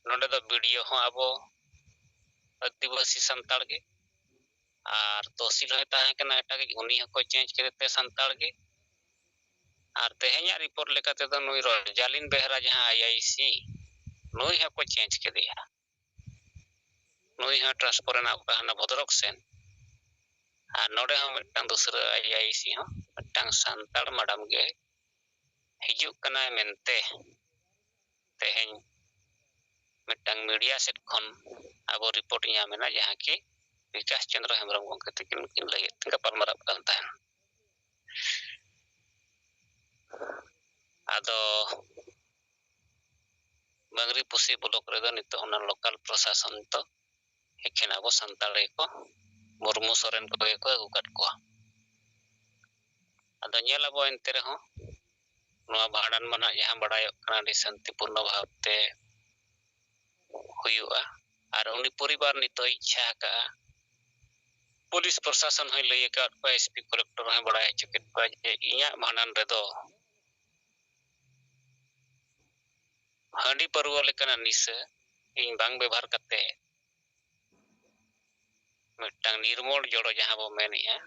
ᱱᱚᱰᱮ ᱫᱚ ᱵᱤᱰᱤᱳ ᱦᱚᱸ ᱟᱵᱚ ᱟᱹᱫᱤᱵᱟᱹᱥᱤ ᱥᱟᱱᱛᱟᱲ ᱜᱮ, ᱟᱨ ᱛᱚᱦᱥᱤᱞ ᱦᱚᱸᱭ ᱛᱟᱦᱮᱸ ᱠᱟᱱᱟ ᱮᱴᱟᱜᱤᱡ, ᱩᱱᱤ ᱦᱚᱸᱠᱚ ᱪᱮᱧᱡᱽ ᱠᱮᱫᱮ ᱛᱮ ᱥᱟᱱᱛᱟᱲ ᱜᱮ᱾ ᱟᱨ ᱛᱮᱦᱮᱧᱟᱜ ᱨᱤᱯᱳᱨᱴ ᱞᱮᱠᱟ ᱛᱮᱫᱚ ᱱᱩᱭ ᱨᱚᱡᱟᱞᱤᱱ ᱵᱮᱦᱨᱟ ᱡᱟᱦᱟᱸ ᱟᱭ ᱟᱭ ᱥᱤ, ᱱᱩᱭ ᱦᱚᱸᱠᱚ ᱪᱮᱧᱡᱽ ᱠᱮᱫᱮᱭᱟ᱾ ᱱᱩᱭ ᱦᱚᱸ ᱴᱨᱟᱱᱥᱯᱷᱟᱨ ᱮᱱᱟ ᱚᱠᱟ ᱦᱟᱱᱟ ᱵᱷᱚᱫᱨᱚᱠ ᱥᱮᱱ᱾ ᱟᱨ ᱱᱚᱰᱮ ᱦᱚᱸ ᱢᱤᱫᱴᱟᱝ ᱫᱩᱥᱨᱟᱹ ᱟᱭ ᱟᱭ ᱥᱤ ᱦᱚᱸ ᱢᱤᱫᱴᱟᱝ ᱥᱟᱱᱛᱟᱲ ᱢᱟᱰᱟᱢ ᱜᱮ ᱦᱤᱡᱩᱜ ᱠᱟᱱᱟᱭ ᱢᱮᱱᱛᱮ ᱛᱮᱦᱮᱧ ᱢᱤᱫᱴᱟᱝ ᱢᱤᱰᱤᱭᱟ ᱥᱮᱫ ᱠᱷᱚᱱ ᱟᱵᱚ ᱨᱤᱯᱳᱨᱴ ᱧᱟᱢ ᱮᱱᱟ, ᱡᱟᱦᱟᱸ ᱠᱤ ᱵᱤᱠᱟᱥ ᱪᱚᱸᱫᱽᱨᱚ ᱦᱮᱢᱵᱨᱚᱢ ᱜᱚᱢᱠᱮ ᱛᱤᱠᱤᱱ ᱠᱤᱱ ᱞᱟᱹᱭᱮᱫ ᱜᱟᱯᱟᱞ ᱢᱟᱨᱟᱣ ᱠᱟᱱ ᱛᱟᱦᱮᱱ᱾ ᱟᱫᱚ ᱵᱟᱝᱨᱤᱯᱩᱥᱤ ᱵᱞᱚᱠ ᱨᱮᱫᱚ ᱱᱤᱛᱚᱜ ᱚᱱᱟ ᱞᱳᱠᱟᱞ ᱯᱨᱚᱥᱟᱥᱚᱱ ᱫᱚ ᱮᱠᱷᱮᱱ ᱟᱵᱚ ᱥᱟᱱᱛᱟᱲ ᱜᱮᱠᱚ, ᱢᱩᱨᱢᱩ ᱥᱚᱨᱮᱱ ᱠᱚᱜᱮ ᱠᱚ ᱟᱹᱜᱩ ᱠᱟᱫ ᱠᱚᱣᱟ᱾ ᱟᱫᱚ ᱧᱮᱞ ᱟᱵᱚ ᱮᱱᱛᱮ ᱨᱮᱦᱚᱸ, ᱱᱚᱣᱟ ᱵᱷᱟᱸᱰᱟᱱ ᱢᱟ ᱱᱟᱦᱟᱜ ᱡᱟᱦᱟᱸ ᱵᱟᱲᱟᱭᱚᱜ ᱠᱟᱱᱟ ᱟᱹᱰᱤ ᱥᱟᱱᱛᱤᱯᱩᱨᱱᱚ ᱵᱷᱟᱵᱽᱛᱮ ᱦᱩᱭᱩᱜᱼᱟ᱾ ᱟᱨ ᱩᱱᱤ ᱯᱚᱨᱤᱵᱟᱨ ᱱᱤᱛᱚᱜ ᱤᱪᱪᱷᱟ ᱟᱠᱟᱜᱼᱟ, ᱯᱩᱞᱤᱥ ᱯᱨᱚᱥᱟᱥᱚᱱ ᱦᱚᱸᱭ ᱞᱟᱹᱭ ᱟᱠᱟᱫ ᱠᱚᱣᱟ, ᱮᱥᱯᱤ ᱠᱚᱞᱮᱠᱴᱚᱨ ᱦᱚᱸᱭ ᱵᱟᱲᱟᱭ ᱦᱚᱪᱚ ᱠᱮᱫ ᱠᱚᱣᱟ ᱡᱮ ᱤᱧᱟᱹᱜ ᱵᱷᱟᱸᱰᱟᱱ ᱨᱮᱫᱚ ᱦᱟᱺᱰᱤ ᱯᱟᱹᱨᱣᱟᱹ ᱞᱮᱠᱟᱱᱟᱜ ᱱᱤᱥᱟᱹ ᱤᱧ ᱵᱟᱝ ᱵᱮᱵᱷᱟᱨ ᱠᱟᱛᱮ, ᱢᱤᱫᱴᱟᱝ ᱱᱤᱨᱢᱚᱞ ᱡᱚᱲᱚ ᱡᱟᱦᱟᱸ ᱵᱚ ᱢᱮᱱᱮᱜᱼᱟ,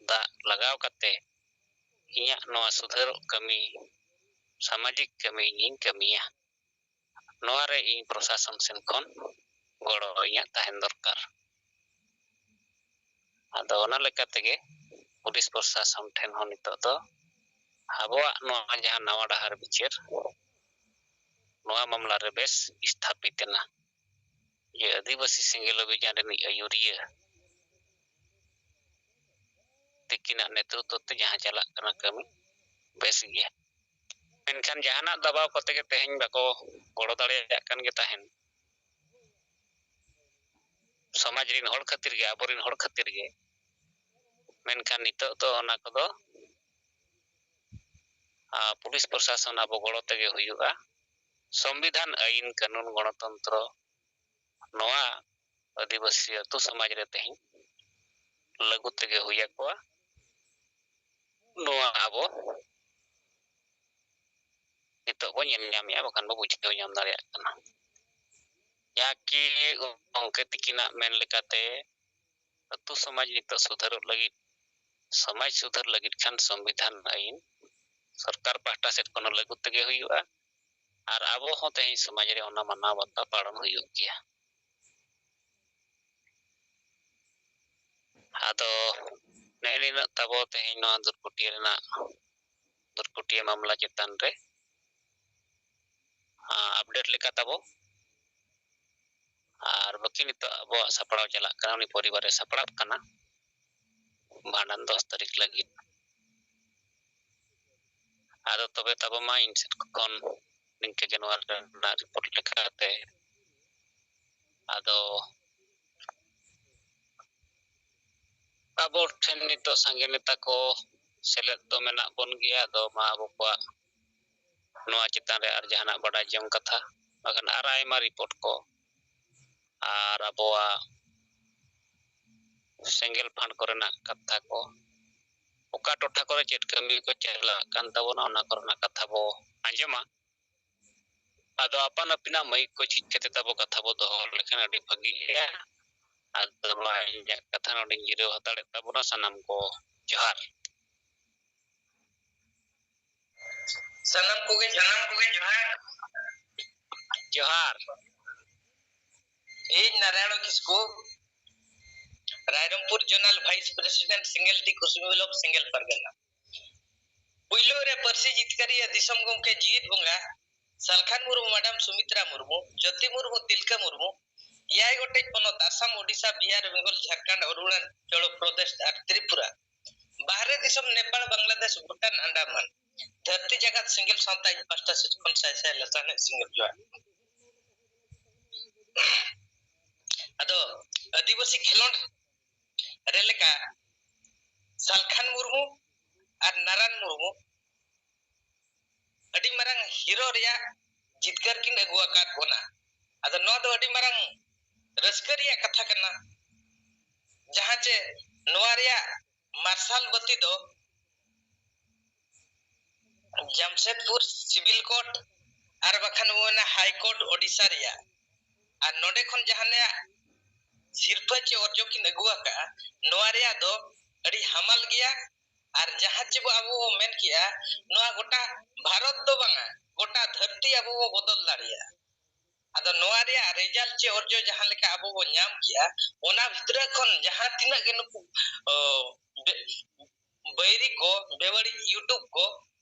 ᱫᱟᱜ ᱞᱟᱜᱟᱣ ᱠᱟᱛᱮ ᱤᱧᱟᱹᱜ ᱱᱚᱣᱟ ᱥᱩᱫᱷᱟᱹᱨᱚᱜ ᱠᱟᱹᱢᱤ, ᱥᱟᱢᱟᱡᱤᱠ ᱠᱟᱹᱢᱤ ᱤᱧᱤᱧ ᱠᱟᱹᱢᱤᱭᱟ᱾ ᱱᱚᱣᱟ ᱨᱮ ᱤᱧ ᱯᱨᱚᱥᱟᱥᱚᱱ ᱥᱮᱱ ᱠᱷᱚᱱ ᱜᱚᱲᱚ ᱤᱧᱟᱹᱜ ᱛᱟᱦᱮᱱ ᱫᱚᱨᱠᱟᱨ᱾ ᱟᱫᱚ ᱚᱱᱟ ᱞᱮᱠᱟ ᱛᱮᱜᱮ ᱯᱩᱞᱤᱥ ᱯᱨᱚᱥᱟᱥᱚᱱ ᱴᱷᱮᱱ ᱦᱚᱸ ᱱᱤᱛᱚᱜ ᱫᱚ ᱟᱵᱚᱣᱟᱜ ᱱᱚᱣᱟ ᱡᱟᱦᱟᱸ ᱱᱟᱣᱟ ᱰᱟᱦᱟᱨ ᱵᱤᱪᱟᱹᱨ, ᱱᱚᱣᱟ ᱢᱟᱢᱞᱟ ᱨᱮ ᱵᱮᱥ ᱥᱛᱷᱟᱯᱤᱛ ᱮᱱᱟ ᱡᱮ ᱟᱹᱫᱤᱵᱟᱹᱥᱤ ᱥᱮᱸᱜᱮᱞ ᱚᱵᱷᱤᱡᱟᱱ ᱨᱤᱱᱤᱡ ᱟᱹᱭᱩᱨᱤᱭᱟᱹ ᱛᱤᱠᱤᱱᱟᱜ ᱱᱮᱛᱨᱤᱛᱵ ᱛᱮ ᱡᱟᱦᱟᱸ ᱪᱟᱞᱟᱜ ᱠᱟᱱᱟ ᱠᱟᱹᱢᱤ ᱵᱮᱥ ᱜᱮᱭᱟ᱾ ᱢᱮᱱᱠᱷᱟᱱ ᱡᱟᱦᱟᱱᱟᱜ ᱫᱟᱵᱟᱣ ᱠᱟᱛᱮ ᱜᱮ ᱛᱮᱦᱮᱧ ᱵᱟᱠᱚ ᱜᱚᱲᱚ ᱫᱟᱲᱮᱭᱟᱜ ᱠᱟᱱ ᱜᱮ ᱛᱟᱦᱮᱱ᱾ ᱥᱚᱢᱟᱡᱽ ᱨᱤᱱ ᱦᱚᱲ ᱠᱷᱟᱹᱛᱤᱨ ᱜᱮ, ᱟᱵᱚᱨᱤᱱ ᱦᱚᱲ ᱠᱷᱟᱹᱛᱤᱨ ᱜᱮ᱾ ᱢᱮᱱᱠᱷᱟᱱ ᱱᱤᱛᱚᱜ ᱫᱚ ᱚᱱᱟ ᱠᱚᱫᱚ, ᱟ, ᱯᱩᱞᱤᱥ ᱯᱨᱚᱥᱟᱥᱚᱱ ᱟᱵᱚ ᱜᱚᱲᱚ ᱛᱮᱜᱮ ᱦᱩᱭᱩᱜᱼᱟ᱾ ᱥᱚᱝᱵᱤᱫᱷᱟᱱ, ᱟᱹᱭᱤᱱ, ᱠᱟᱹᱱᱩᱱ, ᱜᱚᱬᱚᱛᱚᱱᱛᱨᱚ, ᱱᱚᱣᱟ ᱟᱹᱫᱤᱵᱟᱹᱥᱤ ᱟᱹᱛᱩ ᱥᱚᱢᱟᱡᱽ ᱨᱮ ᱛᱮᱦᱮᱧ ᱞᱟᱹᱜᱩ ᱛᱮᱜᱮ ᱦᱩᱭ ᱟᱠᱚᱣᱟ᱾ ᱱᱚᱣᱟ ᱟᱵᱚ ᱱᱤᱛᱚᱜ ᱵᱚ ᱧᱮᱞ ᱧᱟᱢᱮᱜᱼᱟ, ᱵᱟᱠᱷᱟᱱ ᱵᱚ ᱵᱩᱡᱷᱟᱹᱣ ᱧᱟᱢ ᱫᱟᱲᱮᱭᱟᱜ ᱠᱟᱱᱟ᱾ ᱡᱟᱦᱟᱸ ᱠᱤ ᱜᱚᱢᱠᱮ ᱛᱤᱠᱤᱱᱟᱜ ᱢᱮᱱ ᱞᱮᱠᱟᱛᱮ, ᱟᱹᱛᱩ ᱥᱚᱢᱟᱡᱽ ᱱᱤᱛᱚᱜ ᱥᱩᱫᱷᱟᱹᱨᱚᱜ ᱞᱟᱹᱜᱤᱫ, ᱥᱚᱢᱟᱡᱽ ᱥᱩᱫᱷᱟᱹᱨ ᱞᱟᱹᱜᱤᱫ ᱠᱷᱟᱱ ᱥᱚᱝᱵᱤᱫᱷᱟᱱ ᱟᱹᱭᱤᱱ ᱥᱚᱨᱠᱟᱨ ᱯᱟᱦᱴᱟ ᱥᱮᱫ ᱠᱷᱚᱱ ᱦᱚᱸ ᱞᱟᱹᱜᱩ ᱛᱮᱜᱮ ᱦᱩᱭᱩᱜᱼᱟ᱾ ᱟᱨ ᱟᱵᱚ ᱦᱚᱸ ᱛᱮᱦᱮᱧ ᱥᱚᱢᱟᱡᱽ ᱨᱮ ᱚᱱᱟ ᱢᱟᱱᱟᱣ ᱵᱟᱛᱟᱣ ᱯᱟᱞᱚᱱ ᱦᱩᱭᱩᱜ ᱜᱮᱭᱟ᱾ ᱟᱫᱚ ᱱᱮᱜᱼᱮ ᱱᱤᱱᱟᱹᱜ ᱛᱟᱵᱚ ᱛᱮᱦᱮᱧ ᱱᱚᱣᱟ ᱫᱩᱨᱜᱩᱴᱤᱭᱟᱹ ᱨᱮᱱᱟᱜ, ᱫᱩᱨᱜᱩᱴᱤᱭᱟᱹ ᱢᱟᱢᱞᱟ ᱪᱮᱛᱟᱱ ᱨᱮ, ᱟᱸ, update ᱞᱮᱠᱟ ᱛᱟᱵᱚ᱾ ᱟᱨ ᱵᱟᱹᱠᱤ ᱱᱤᱛᱚᱜ ᱟᱵᱚᱣᱟᱜ ᱥᱟᱯᱲᱟᱣ ᱪᱟᱞᱟᱜ ᱠᱟᱱᱟ, ᱩᱱᱤ ᱯᱚᱨᱤᱵᱟᱨ ᱨᱮ ᱥᱟᱯᱲᱟᱜ ᱠᱟᱱᱟ ᱵᱷᱟᱸᱰᱟᱱ ᱫᱚᱥ ᱛᱟᱹᱨᱤᱠᱷ ᱞᱟᱹᱜᱤᱫ᱾ ᱟᱫᱚ ᱛᱚᱵᱮ ᱛᱟᱵᱚ ᱢᱟ ᱤᱧ ᱥᱮᱫ ᱠᱷᱚᱱ ᱱᱤᱝᱠᱟᱹ ᱜᱮ ᱱᱚᱣᱟ ᱨᱮᱱᱟᱜ ᱨᱤᱯᱳᱨᱴ ᱞᱮᱠᱟᱛᱮ᱾ ᱟᱫᱚ ᱟᱵᱚ ᱴᱷᱮᱱ ᱱᱤᱛᱚᱜ ᱥᱟᱸᱜᱮ ᱱᱮᱛᱟ ᱠᱚ ᱥᱮᱞᱮᱫ ᱫᱚ ᱢᱮᱱᱟᱜ ᱵᱚᱱ ᱜᱮᱭᱟ᱾ ᱟᱫᱚ ᱢᱟ ᱟᱵᱚ ᱠᱚᱣᱟᱜ ᱱᱚᱣᱟ ᱪᱮᱛᱟᱱ ᱨᱮ ᱟᱨ ᱡᱟᱦᱟᱱᱟᱜ ᱵᱟᱰᱟᱭ ᱡᱚᱝ ᱠᱟᱛᱷᱟ, ᱵᱟᱠᱷᱟᱱ ᱟᱨ ᱟᱭᱢᱟ ᱨᱤᱯᱳᱨᱴ ᱠᱚ ᱟᱨ ᱟᱵᱚᱣᱟᱜ ᱥᱮᱸᱜᱮᱞ ᱯᱷᱟᱸᱰ ᱠᱚᱨᱮᱱᱟᱜ ᱠᱟᱛᱷᱟ ᱠᱚ, ᱚᱠᱟ ᱴᱚᱴᱷᱟ ᱠᱚᱨᱮ ᱪᱮᱫ ᱠᱟᱹᱢᱤ ᱠᱚ ᱪᱟᱞᱟᱜ ᱠᱟᱱ ᱛᱟᱵᱚᱱᱟ, ᱚᱱᱟ ᱠᱚᱨᱮᱱᱟᱜ ᱠᱟᱛᱷᱟ ᱵᱚ ᱟᱸᱡᱚᱢᱟ᱾ ᱟᱫᱚ ᱟᱯᱟᱱ ᱟᱹᱯᱤᱱᱟᱜ ᱢᱟᱹᱭᱤᱠ ᱠᱚ ᱡᱷᱤᱡ ᱠᱟᱛᱮ ᱛᱟᱵᱚ ᱠᱟᱛᱷᱟ ᱵᱚ ᱫᱚᱦᱚ ᱞᱮᱠᱷᱟᱱ ᱟᱹᱰᱤ ᱵᱷᱟᱹᱜᱤᱜᱼᱟ᱾ ᱟᱫᱚ ᱢᱟ ᱤᱧᱟᱹᱜ ᱠᱟᱛᱷᱟ ᱱᱚᱰᱮᱧ ᱡᱤᱨᱟᱹᱣ ᱦᱟᱛᱟᱲᱮᱫ ᱛᱟᱵᱚᱱᱟ᱾ ᱥᱟᱱᱟᱢ ᱠᱚ ᱡᱚᱦᱟᱨ᱾ ᱥᱟᱱᱟᱢ ᱠᱚᱜᱮ, ᱥᱟᱱᱟᱢ ᱠᱚᱜᱮ ᱡᱚᱦᱟᱨ᱾ ᱡᱚᱦᱟᱨ᱾ ᱤᱧ Narayan Kisku, Rairangpur zonal vice president, Singeldi, Kosbi block, Sengel Pargana. ᱯᱩᱭᱞᱩ ᱨᱮ ᱯᱟᱹᱨᱥᱤ ᱡᱤᱛᱠᱟᱹᱨᱤᱭᱟᱹ ᱫᱤᱥᱚᱢ ᱜᱚᱢᱠᱮ ᱡᱤᱣᱤᱫ ᱵᱚᱸᱜᱟ ᱥᱟᱞᱠᱷᱟᱱ ᱢᱩᱨᱢᱩ, ᱢᱟᱰᱟᱢ ᱥᱩᱢᱤᱛᱨᱟ ᱢᱩᱨᱢᱩ, ᱡᱳᱛᱤ ᱢᱩᱨᱢᱩ, ᱛᱤᱞᱠᱟᱹ ᱢᱩᱨᱢᱩ, ᱮᱭᱟᱭ ᱜᱚᱴᱮᱡ ᱯᱚᱱᱚᱛ ᱟᱥᱟᱢ, ᱳᱰᱤᱥᱟ, ᱵᱤᱦᱟᱨ, ᱵᱮᱝᱜᱚᱞ, ᱡᱷᱟᱲᱠᱷᱚᱸᱰ, ᱚᱨᱩᱬᱟᱪᱚᱞ ᱯᱨᱚᱫᱮᱥ ᱟᱨ ᱛᱨᱤᱯᱩᱨᱟ, ᱵᱟᱦᱨᱮ ᱫᱤᱥᱚᱢ ᱱᱮᱯᱟᱲ, ᱵᱟᱝᱞᱟᱫᱮᱥ, ᱵᱷᱩᱴᱟᱱ, ᱟᱱᱰᱟᱢᱟᱱ, ᱫᱷᱟᱹᱨᱛᱤ ᱡᱟᱠᱟᱛ ᱥᱮᱸᱜᱮᱞ ᱥᱟᱶᱛᱟ ᱤᱧ ᱯᱟᱦᱴᱟ ᱥᱮᱫ ᱠᱷᱚᱱ ᱥᱟᱭ ᱥᱟᱭ ᱞᱟᱥᱟᱲᱦᱮᱫ ᱥᱮᱸᱜᱮᱞ ᱡᱚᱦᱟᱨ᱾ ᱟᱫᱚ ᱟᱹᱫᱤᱵᱟᱹᱥᱤ ᱠᱷᱮᱞᱳᱰ ᱨᱮ ᱞᱮᱠᱟ ᱥᱟᱞᱠᱷᱟᱱ ᱢᱩᱨᱢᱩ ᱟᱨ ᱱᱟᱨᱟᱱ ᱢᱩᱨᱢᱩ ᱟᱹᱰᱤ ᱢᱟᱨᱟᱝ ᱦᱤᱨᱳ ᱨᱮᱭᱟᱜ ᱡᱤᱛᱠᱟᱹᱨ ᱠᱤᱱ ᱟᱹᱜᱩ ᱟᱠᱟᱫ ᱵᱚᱱᱟ᱾ ᱟᱫᱚ ᱱᱚᱣᱟ ᱫᱚ ᱟᱹᱰᱤ ᱢᱟᱨᱟᱝ ᱨᱟᱹᱥᱠᱟᱹ ᱨᱮᱭᱟᱜ ᱠᱟᱛᱷᱟ ᱠᱟᱱᱟ, ᱡᱟᱦᱟᱸ ᱪᱮ ᱱᱚᱣᱟ ᱨᱮᱭᱟᱜ ᱢᱟᱨᱥᱟᱞ ᱵᱟᱹᱛᱤ ᱫᱚ ᱡᱟᱢᱥᱮᱫᱽᱯᱩᱨ ᱥᱤᱵᱤᱞ ᱠᱳᱨᱴ ᱟᱨ ᱵᱟᱠᱷᱟᱱ ᱵᱚ ᱢᱮᱱᱟ ᱦᱟᱭ ᱠᱳᱨᱴ ᱳᱰᱤᱥᱟ ᱨᱮᱭᱟᱜ᱾ ᱟᱨ ᱱᱚᱰᱮ ᱠᱷᱚᱱ ᱡᱟᱦᱟᱸ ᱱᱚᱣᱟ ᱥᱤᱨᱯᱷᱟᱹ ᱪᱮ ᱚᱨᱡᱚ ᱠᱤᱱ ᱟᱹᱜᱩ ᱟᱠᱟᱫᱼᱟ, ᱱᱚᱣᱟ ᱨᱮᱭᱟᱜ ᱫᱚ ᱟᱹᱰᱤ ᱦᱟᱢᱟᱞ ᱜᱮᱭᱟ᱾ ᱟᱨ ᱡᱟᱦᱟᱸ ᱪᱮ ᱵᱚ ᱟᱵᱚ ᱵᱚ ᱢᱮᱱ ᱠᱮᱜᱼᱟ, ᱱᱚᱣᱟ ᱜᱚᱴᱟ ᱵᱷᱟᱨᱚᱛ ᱫᱚ ᱵᱟᱝᱟ, ᱜᱚᱴᱟ ᱫᱷᱟᱹᱨᱛᱤ ᱟᱵᱚ ᱵᱚ ᱵᱚᱫᱚᱞ ᱫᱟᱲᱮᱭᱟᱜᱼᱟ᱾ ᱟᱫᱚ ᱱᱚᱣᱟ ᱨᱮᱭᱟᱜ ᱨᱮᱡᱟᱞᱴ ᱪᱮ ᱚᱨᱡᱚ ᱡᱟᱦᱟᱸ ᱞᱮᱠᱟ ᱟᱵᱚ ᱵᱚ ᱧᱟᱢ ᱠᱮᱜᱼᱟ, ᱚᱱᱟ ᱵᱷᱤᱛᱨᱤ ᱠᱷᱚᱱ ᱡᱟᱦᱟᱸ ᱛᱤᱱᱟᱹᱜ ᱜᱮ ᱱᱩᱠᱩ, ᱚ, ᱵᱮ-, ᱵᱟᱹᱭᱨᱤ ᱠᱚ, ᱵᱮᱵᱟᱹᱲᱤᱡ YouTube ᱠᱚ,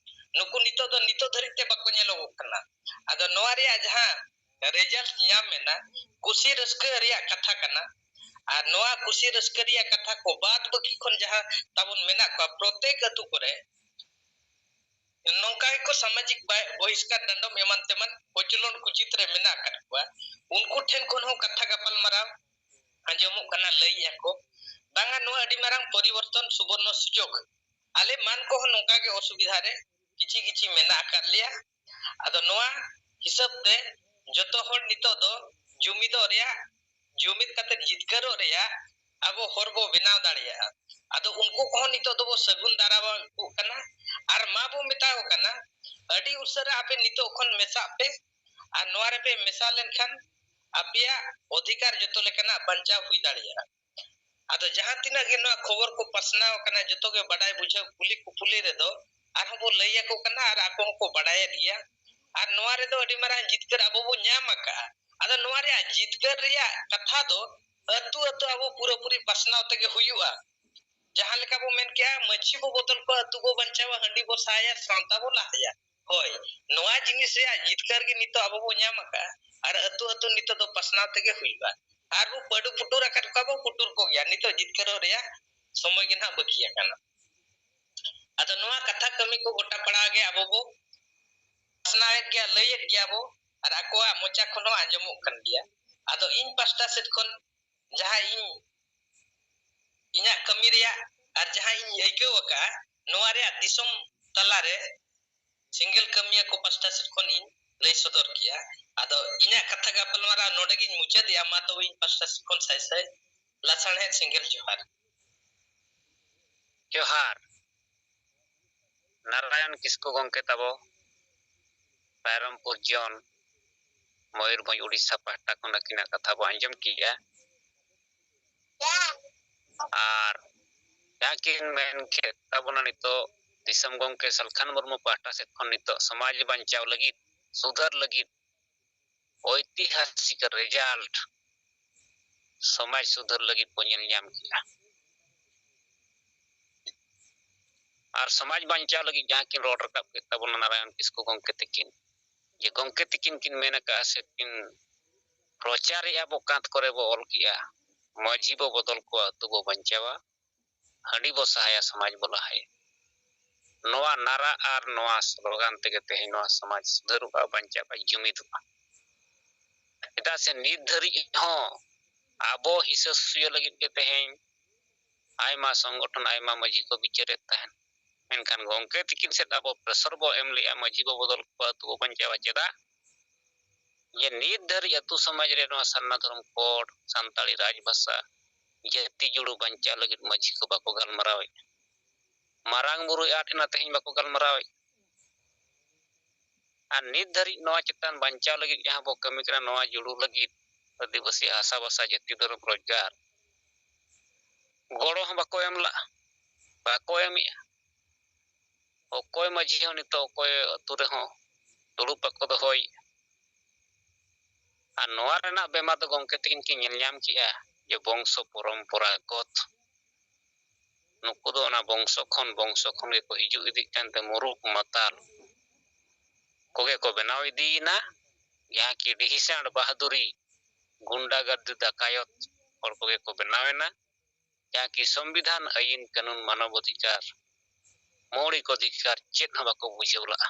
ᱱᱩᱠᱩ ᱱᱤᱛᱚᱜ ᱫᱚ, ᱱᱤᱛᱚᱜ ᱫᱷᱟᱹᱨᱤᱡ ᱛᱮ ᱵᱟᱠᱚ ᱧᱮᱞᱚᱜᱚᱜ ᱠᱟᱱᱟ᱾ ᱟᱫᱚ ᱱᱚᱣᱟ ᱨᱮᱭᱟᱜ ᱡᱟᱦᱟᱸ ᱨᱮᱡᱟᱞᱴ ᱧᱟᱢ ᱮᱱᱟ, ᱠᱩᱥᱤ ᱨᱟᱹᱥᱠᱟᱹ ᱨᱮᱭᱟᱜ ᱠᱟᱛᱷᱟ ᱠᱟᱱᱟ᱾ ᱟᱨ ᱱᱚᱣᱟ ᱠᱩᱥᱤ ᱨᱟᱹᱥᱠᱟᱹ ᱨᱮᱭᱟᱜ ᱠᱟᱛᱷᱟ ᱠᱚ ᱵᱟᱫ ᱵᱟᱹᱠᱤ ᱠᱷᱚᱱ ᱡᱟᱦᱟᱸ ᱛᱟᱵᱚᱱ ᱢᱮᱱᱟᱜ ᱠᱚᱣᱟ ᱯᱨᱚᱛᱮᱠ ᱟᱹᱛᱩ ᱠᱚᱨᱮ, ᱱᱚᱝᱠᱟ ᱜᱮᱠᱚ ᱥᱟᱢᱟᱡᱤᱠ ᱵᱟᱭ-, ᱵᱚᱦᱤᱥᱠᱟᱨ ᱰᱟᱸᱰᱚᱢ ᱮᱢᱟᱱ ᱛᱮᱢᱟᱱ ᱠᱚᱪᱞᱚᱱ ᱠᱚ ᱪᱮᱫ ᱨᱮ ᱢᱮᱱᱟᱜ ᱟᱠᱟᱫ ᱠᱚᱣᱟ, ᱩᱱᱠᱩ ᱴᱷᱮᱱ ᱠᱷᱚᱱ ᱦᱚᱸ ᱠᱟᱛᱷᱟ ᱜᱟᱯᱟᱞᱢᱟᱨᱟᱣ ᱟᱸᱡᱚᱢᱚᱜ ᱠᱟᱱᱟ, ᱞᱟᱹᱭᱮᱜᱼᱟ ᱠᱚ, ᱵᱟᱝᱟ, ᱱᱚᱣᱟ ᱟᱹᱰᱤ ᱢᱟᱨᱟᱝ ᱯᱚᱨᱤᱵᱚᱨᱛᱚᱱ, ᱥᱩᱵᱚᱨᱱᱚ ᱥᱩᱡᱳᱜᱽ, ᱟᱞᱮ ᱢᱟᱱ ᱠᱚᱦᱚᱸ ᱱᱚᱝᱠᱟ ᱜᱮ ᱚᱥᱩᱵᱤᱫᱷᱟ ᱨᱮ ᱠᱤᱪᱷᱤ ᱠᱤᱪᱷᱤ ᱢᱮᱱᱟᱜ ᱟᱠᱟᱫ ᱞᱮᱭᱟ᱾ ᱟᱫᱚ ᱱᱚᱣᱟ ᱦᱤᱥᱟᱹᱵ ᱛᱮ ᱡᱚᱛᱚ ᱦᱚᱲ ᱱᱤᱛᱚᱜ ᱫᱚ ᱡᱩᱢᱤᱫᱚᱜ ᱨᱮᱭᱟᱜ, ᱡᱩᱢᱤᱫ ᱠᱟᱛᱮ ᱡᱤᱛᱠᱟᱹᱨᱚᱜ ᱨᱮᱭᱟᱜ ᱟᱵᱚ ᱦᱚᱨ ᱵᱚ ᱵᱮᱱᱟᱣ ᱫᱟᱲᱮᱭᱟᱜᱼᱟ᱾ ᱟᱫᱚ ᱩᱱᱠᱩ ᱠᱚᱦᱚᱸ ᱱᱤᱛᱚᱜ ᱫᱚᱵᱚ ᱥᱟᱹᱜᱩᱱ ᱫᱟᱨᱟᱢ ᱟᱠᱚ ᱠᱟᱱᱟ ᱟᱨ ᱢᱟ ᱵᱚ ᱢᱮᱛᱟ ᱠᱚ ᱠᱟᱱᱟ, ᱟᱹᱰᱤ ᱩᱥᱟᱹᱨᱟ ᱟᱯᱮ ᱱᱤᱛᱚᱜ ᱠᱷᱚᱱ ᱢᱮᱥᱟᱜ ᱯᱮ ᱟᱨ ᱱᱚᱣᱟ ᱨᱮᱯᱮ ᱢᱮᱥᱟ ᱞᱮᱱᱠᱷᱟᱱ ᱟᱯᱮᱭᱟᱜ ᱚᱫᱷᱤᱠᱟᱨ ᱡᱚᱛᱚ ᱞᱮᱠᱟᱱᱟᱜ ᱵᱟᱧᱪᱟᱣ ᱦᱩᱭ ᱫᱟᱲᱮᱭᱟᱜᱼᱟ᱾ ᱟᱫᱚ ᱡᱟᱦᱟᱸ ᱛᱤᱱᱟᱹᱜ ᱜᱮ ᱱᱚᱣᱟ ᱠᱷᱚᱵᱚᱨ ᱠᱚ ᱯᱟᱥᱱᱟᱣ ᱟᱠᱟᱱᱟ, ᱡᱚᱛᱚ ᱜᱮ ᱵᱟᱰᱟᱭ ᱵᱩᱡᱷᱟᱹᱣ ᱠᱩᱞᱤ ᱠᱩᱯᱩᱞᱤ ᱨᱮᱫᱚ ᱟᱨᱦᱚᱸ ᱵᱚ ᱞᱟᱹᱭ ᱟᱠᱚ ᱠᱟᱱᱟ ᱟᱨ ᱟᱠᱚ ᱦᱚᱸᱠᱚ ᱵᱟᱰᱟᱭᱮᱫ ᱜᱮᱭᱟ᱾ ᱟᱨ ᱱᱚᱣᱟ ᱨᱮᱫᱚ ᱟᱹᱰᱤ ᱢᱟᱨᱟᱝ ᱡᱤᱛᱠᱟᱹᱨ ᱟᱵᱚ ᱵᱚ ᱧᱟᱢ ᱟᱠᱟᱫᱼᱟ᱾ ᱟᱫᱚ ᱱᱚᱣᱟ ᱨᱮᱭᱟᱜ ᱡᱤᱛᱠᱟᱹᱨ ᱨᱮᱭᱟᱜ ᱠᱟᱛᱷᱟ ᱫᱚ ᱟᱹᱛᱩ ᱟᱹᱛᱩ ᱟᱵᱚ ᱯᱩᱨᱟᱹᱯᱩᱨᱤ ᱯᱟᱥᱱᱟᱣ ᱛᱮᱜᱮ ᱦᱩᱭᱩᱜᱼᱟ᱾ ᱡᱟᱦᱟᱸ ᱞᱮᱠᱟ ᱵᱚ ᱢᱮᱱ ᱠᱮᱜᱼᱟ, ᱢᱟᱹᱡᱷᱤ ᱵᱚ ᱵᱚᱫᱚᱞ ᱠᱚᱣᱟ, ᱟᱹᱛᱩ ᱵᱚ ᱵᱟᱧᱪᱟᱣᱟ, ᱦᱟᱺᱰᱤ ᱵᱚ ᱥᱟᱦᱟᱭᱟ, ᱥᱟᱶᱛᱟ ᱵᱚ ᱞᱟᱦᱟᱭᱟ᱾ ᱦᱳᱭ, ᱱᱚᱣᱟ ᱡᱤᱱᱤᱥ ᱨᱮᱭᱟᱜ ᱡᱤᱛᱠᱟᱹᱨ ᱜᱮ ᱱᱤᱛᱚᱜ ᱟᱵᱚ ᱵᱚ ᱧᱟᱢ ᱟᱠᱟᱫᱼᱟ᱾ ᱟᱨ ᱟᱹᱛᱩ ᱟᱹᱛᱩ ᱱᱤᱛᱚᱜ ᱫᱚ ᱯᱟᱥᱱᱟᱣ ᱛᱮᱜᱮ ᱦᱩᱭᱩᱜᱼᱟ᱾ ᱟᱨ ᱵᱚ ᱯᱟᱹᱰᱩ ᱯᱩᱴᱩᱨ ᱟᱠᱟᱫ ᱠᱚᱣᱟ ᱵᱚ, ᱯᱩᱴᱩᱨ ᱠᱚᱜᱮᱭᱟ᱾ ᱱᱤᱛᱚᱜ ᱡᱤᱛᱠᱟᱹᱨᱚᱜ ᱨᱮᱭᱟᱜ ᱥᱚᱢᱚᱭ ᱜᱮ ᱱᱟᱦᱟᱜ ᱵᱟᱹᱠᱤ ᱟᱠᱟᱱᱟ᱾ ᱟᱫᱚ ᱱᱚᱣᱟ ᱠᱟᱛᱷᱟ ᱠᱟᱹᱢᱤ ᱠᱚ ᱜᱚᱴᱟ ᱯᱟᱲᱟ ᱜᱮ ᱟᱵᱚ ᱵᱚ ᱯᱟᱥᱱᱟᱣᱮᱫ ᱜᱮᱭᱟ, ᱞᱟᱹᱭᱮᱫ ᱜᱮᱭᱟ ᱵᱚ, ᱟᱨ ᱟᱠᱚᱣᱟᱜ ᱢᱚᱪᱟ ᱠᱷᱚᱱ ᱦᱚᱸ ᱟᱸᱡᱚᱢᱚᱜ ᱠᱟᱱ ᱜᱮᱭᱟ᱾ ᱟᱫᱚ ᱤᱧ ᱯᱟᱥᱴᱟ ᱥᱮᱫ ᱠᱷᱚᱱ ᱡᱟᱦᱟᱸ ᱤᱧ, ᱤᱧᱟᱹᱜ ᱠᱟᱹᱢᱤ ᱨᱮᱭᱟᱜ ᱟᱨ ᱡᱟᱦᱟᱸ ᱤᱧ ᱟᱹᱭᱠᱟᱹᱣ ᱟᱠᱟᱫᱼᱟ, ᱱᱚᱣᱟ ᱨᱮᱭᱟᱜ ᱫᱤᱥᱚᱢ ᱛᱟᱞᱟᱨᱮ ᱥᱮᱸᱜᱮᱞ ᱠᱟᱹᱢᱤᱭᱟᱹ ᱠᱚ ᱯᱟᱥᱴᱟ ᱥᱮᱫ ᱠᱷᱚᱱ ᱤᱧ ᱞᱟᱹᱭ ᱥᱚᱫᱚᱨ ᱠᱮᱜᱼᱟ᱾ ᱟᱫᱚ ᱤᱧᱟᱹᱜ ᱠᱟᱛᱷᱟ ᱜᱟᱯᱟᱞᱢᱟᱨᱟᱣ ᱱᱚᱰᱮ ᱜᱤᱧ ᱢᱩᱪᱟᱹᱫᱮᱜᱼᱟ᱾ ᱢᱟ ᱛᱚᱵᱮ ᱤᱧ ᱯᱟᱥᱴᱟ ᱥᱮᱫ ᱠᱷᱚᱱ ᱥᱟᱭ ᱥᱟᱭ ᱞᱟᱥᱟᱲᱦᱮᱫ ᱥᱮᱸᱜᱮᱞ ᱡᱚᱦᱟᱨ᱾ ᱡᱚᱦᱟᱨ᱾ ᱱᱟᱨᱟᱭᱚᱱ ᱠᱤᱥᱠᱩ ᱜᱚᱢᱠᱮ ᱛᱟᱵᱚ, ᱨᱟᱭᱨᱚᱝᱯᱩᱨ ᱡᱚᱱ, ᱢᱚᱭᱩᱨᱵᱷᱚᱸᱡᱽ, ᱩᱲᱤᱥᱥᱟ ᱯᱟᱦᱴᱟ ᱠᱷᱚᱱ ᱟᱹᱠᱤᱱᱟᱜ ᱠᱟᱛᱷᱟ ᱵᱚ ᱟᱸᱡᱚᱢ ᱠᱮᱜᱼᱟ᱾ ᱟᱨ ᱡᱟᱦᱟᱸ ᱠᱤᱱ ᱢᱮᱱ ᱠᱮᱫ ᱛᱟᱵᱚᱱᱟ ᱱᱤᱛᱚᱜ ᱫᱤᱥᱚᱢ ᱜᱚᱢᱠᱮ ᱥᱟᱞᱠᱷᱟᱱ ᱢᱩᱨᱢᱩ ᱯᱟᱦᱴᱟ ᱥᱮᱫ ᱠᱷᱚᱱ ᱱᱤᱛᱚᱜ ᱥᱚᱢᱟᱡᱽ ᱵᱟᱧᱪᱟᱣ ᱞᱟᱹᱜᱤᱫ, ᱥᱩᱫᱷᱟᱹᱨ ᱞᱟᱹᱜᱤᱫ ᱳᱭᱛᱤᱦᱟᱥᱤᱠ ᱨᱮᱡᱟᱞᱴ ᱥᱚᱢᱟᱡᱽ ᱥᱩᱫᱷᱟᱹᱨ ᱞᱟᱹᱜᱤᱫ ᱵᱚ ᱧᱮᱞ ᱧᱟᱢ ᱠᱮᱜᱼᱟ᱾ ᱟᱨ ᱥᱚᱢᱟᱡᱽ ᱵᱟᱧᱪᱟᱣ ᱞᱟᱹᱜᱤᱫ ᱡᱟᱦᱟᱸ ᱠᱤᱱ ᱨᱚᱲ ᱨᱟᱠᱟᱵ ᱠᱮᱫ ᱛᱟᱵᱚᱱᱟ ᱱᱟᱨᱟᱭᱚᱱ ᱠᱤᱥᱠᱩ ᱜᱚᱢᱠᱮ ᱛᱟᱹᱠᱤᱱ, ᱡᱮ ᱜᱚᱢᱠᱮ ᱛᱟᱹᱠᱤᱱ ᱠᱤᱱ ᱢᱮᱱ ᱟᱠᱟᱫᱼᱟ ᱥᱮ ᱠᱤᱱ ᱯᱨᱚᱪᱟᱨᱮᱜᱼᱟ ᱵᱚ, ᱠᱟᱸᱛ ᱠᱚᱨᱮ ᱵᱚ ᱚᱞ ᱠᱮᱜᱼᱟ, ᱢᱟᱹᱡᱷᱤ ᱵᱚ ᱵᱚᱫᱚᱞ ᱠᱚᱣᱟ, ᱟᱹᱛᱩ ᱵᱚ ᱵᱟᱧᱪᱟᱣᱟ, ᱦᱟᱺᱰᱤ ᱵᱚ ᱥᱟᱦᱟᱭᱟ, ᱥᱚᱢᱟᱡᱽ ᱵᱚ ᱞᱟᱦᱟᱭᱟ᱾ ᱱᱚᱣᱟ ᱱᱟᱨᱟ ᱟᱨ ᱱᱚᱣᱟ ᱥᱞᱳᱜᱟᱱ ᱛᱮᱜᱮ ᱛᱮᱦᱮᱧ ᱱᱚᱣᱟ ᱥᱚᱢᱟᱡᱽ ᱥᱩᱫᱷᱟᱹᱨᱚᱜᱼᱟ, ᱵᱟᱧᱪᱟᱜᱼᱟ, ᱡᱩᱢᱤᱫᱚᱜᱼᱟ᱾ ᱪᱮᱫᱟᱜ ᱥᱮ ᱱᱤᱛ ᱫᱷᱟᱹᱨᱤᱡ ᱦᱚᱸ ᱟᱵᱚ ᱦᱤᱥᱟᱹ ᱥᱩᱭᱟᱹ ᱞᱟᱹᱜᱤᱫ ᱜᱮ ᱛᱮᱦᱮᱧ ᱟᱭᱢᱟ ᱥᱚᱝᱜᱚᱴᱷᱚᱱ, ᱟᱭᱢᱟ ᱢᱟᱹᱡᱷᱤ ᱠᱚ ᱵᱤᱪᱟᱹᱨᱮᱫ ᱛᱟᱦᱮᱱ᱾ ᱢᱮᱱᱠᱷᱟᱱ ᱜᱚᱢᱠᱮ ᱛᱤᱠᱤᱱ ᱥᱮᱫ ᱟᱵᱚ pressure ᱵᱚ ᱮᱢ ᱞᱮᱜᱼᱟ, ᱢᱟᱹᱡᱷᱤ ᱵᱚ ᱵᱚᱫᱚᱞ ᱠᱚᱣᱟ, ᱟᱹᱛᱩ ᱵᱚ ᱵᱟᱧᱪᱟᱣᱟ᱾ ᱪᱮᱫᱟᱜ? ᱡᱮ ᱱᱤᱛ ᱫᱷᱟᱹᱨᱤᱡ ᱟᱹᱛᱩ ᱥᱚᱢᱟᱡᱽ ᱨᱮ ᱱᱚᱣᱟ ᱥᱟᱨᱱᱟ ᱫᱷᱚᱨᱚᱢ code, ᱥᱟᱱᱛᱟᱲᱤ ᱨᱟᱡᱽ ᱵᱷᱟᱥᱟ, ᱡᱟᱹᱛᱤ ᱡᱩᱲᱩ ᱵᱟᱧᱪᱟᱣ ᱞᱟᱹᱜᱤᱫ ᱢᱟᱹᱡᱷᱤ ᱠᱚ ᱵᱟᱠᱚ ᱜᱟᱞᱢᱟᱨᱟᱣᱮᱫ᱾ ᱢᱟᱨᱟᱝ ᱵᱩᱨᱩᱭ ᱟᱫ ᱮᱱᱟ, ᱛᱮᱦᱮᱧ ᱵᱟᱠᱚ ᱜᱟᱞᱢᱟᱨᱟᱣᱮᱫ᱾ ᱟᱨ ᱱᱤᱛ ᱫᱷᱟᱹᱨᱤᱡ ᱱᱚᱣᱟ ᱪᱮᱛᱟᱱ ᱵᱟᱧᱪᱟᱣ ᱞᱟᱹᱜᱤᱫ ᱡᱟᱦᱟᱸ ᱵᱚ ᱠᱟᱹᱢᱤ ᱠᱟᱱᱟ, ᱱᱚᱣᱟ ᱡᱩᱲᱩ ᱞᱟᱹᱜᱤᱫ ᱟᱹᱫᱤᱵᱟᱹᱥᱤ ᱦᱟᱥᱟ ᱵᱷᱟᱥᱟ, ᱡᱟᱹᱛᱤ ᱫᱷᱚᱨᱚᱢ, ᱨᱳᱡᱽᱜᱟᱨ, ᱜᱚᱲᱚ ᱦᱚᱸ ᱵᱟᱠᱚ ᱮᱢ ᱞᱟᱜᱼᱟ, ᱵᱟᱠᱚ ᱮᱢᱮᱜᱼᱟ᱾ ᱚᱠᱚᱭ ᱢᱟᱹᱡᱷᱤ ᱦᱚᱸ ᱱᱤᱛᱚᱜ ᱚᱠᱚᱭ ᱟᱹᱛᱩ ᱨᱮᱦᱚᱸ ᱫᱩᱲᱩᱵ ᱵᱟᱠᱚ ᱫᱚᱦᱚᱭᱮᱜᱼᱟ᱾ ᱟᱨ ᱱᱚᱣᱟ ᱨᱮᱱᱟᱜ ᱵᱮᱢᱟᱨ ᱫᱚ ᱜᱚᱢᱠᱮ ᱛᱟᱹᱠᱤᱱ ᱠᱤᱱ ᱧᱮᱞ ᱧᱟᱢ ᱠᱮᱜᱼᱟ ᱡᱮ ᱵᱚᱝᱥᱚ ᱯᱚᱨᱚᱢᱯᱚᱨᱟᱜᱚᱛ ᱱᱩᱠᱩ ᱫᱚ ᱚᱱᱟ ᱵᱚᱝᱥᱚ ᱠᱷᱚᱱ ᱵᱚᱝᱥᱚ ᱠᱷᱚᱱ ᱜᱮᱠᱚ ᱦᱤᱡᱩᱜ ᱤᱫᱤᱜ ᱠᱟᱱᱛᱮ ᱢᱩᱨᱩᱠ ᱢᱟᱛᱟᱞ ᱠᱚᱜᱮ ᱠᱚ ᱵᱮᱱᱟᱣ ᱤᱫᱤᱭᱮᱱᱟ, ᱡᱟᱦᱟᱸ ᱠᱤ ᱰᱤᱦᱤᱥᱟᱸᱰ ᱵᱟᱦᱟᱫᱩᱨᱤ ᱜᱩᱱᱰᱟᱜᱟᱨᱫᱤ ᱰᱟᱠᱟᱭᱚᱛ ᱦᱚᱲ ᱠᱚᱜᱮ ᱠᱚ ᱵᱮᱱᱟᱣ ᱮᱱᱟ, ᱡᱟᱦᱟᱸ ᱠᱤ ᱥᱚᱝᱵᱤᱫᱷᱟᱱ, ᱟᱹᱭᱤᱱ ᱠᱟᱹᱱᱩᱱ, ᱢᱟᱱᱚᱵ ᱚᱫᱷᱤᱠᱟᱨ, ᱢᱳᱣᱞᱤᱠ ᱚᱫᱷᱤᱠᱟᱨ ᱪᱮᱫ ᱦᱚᱸ ᱵᱟᱠᱚ ᱵᱩᱡᱷᱟᱹᱣ ᱞᱟᱜᱼᱟ᱾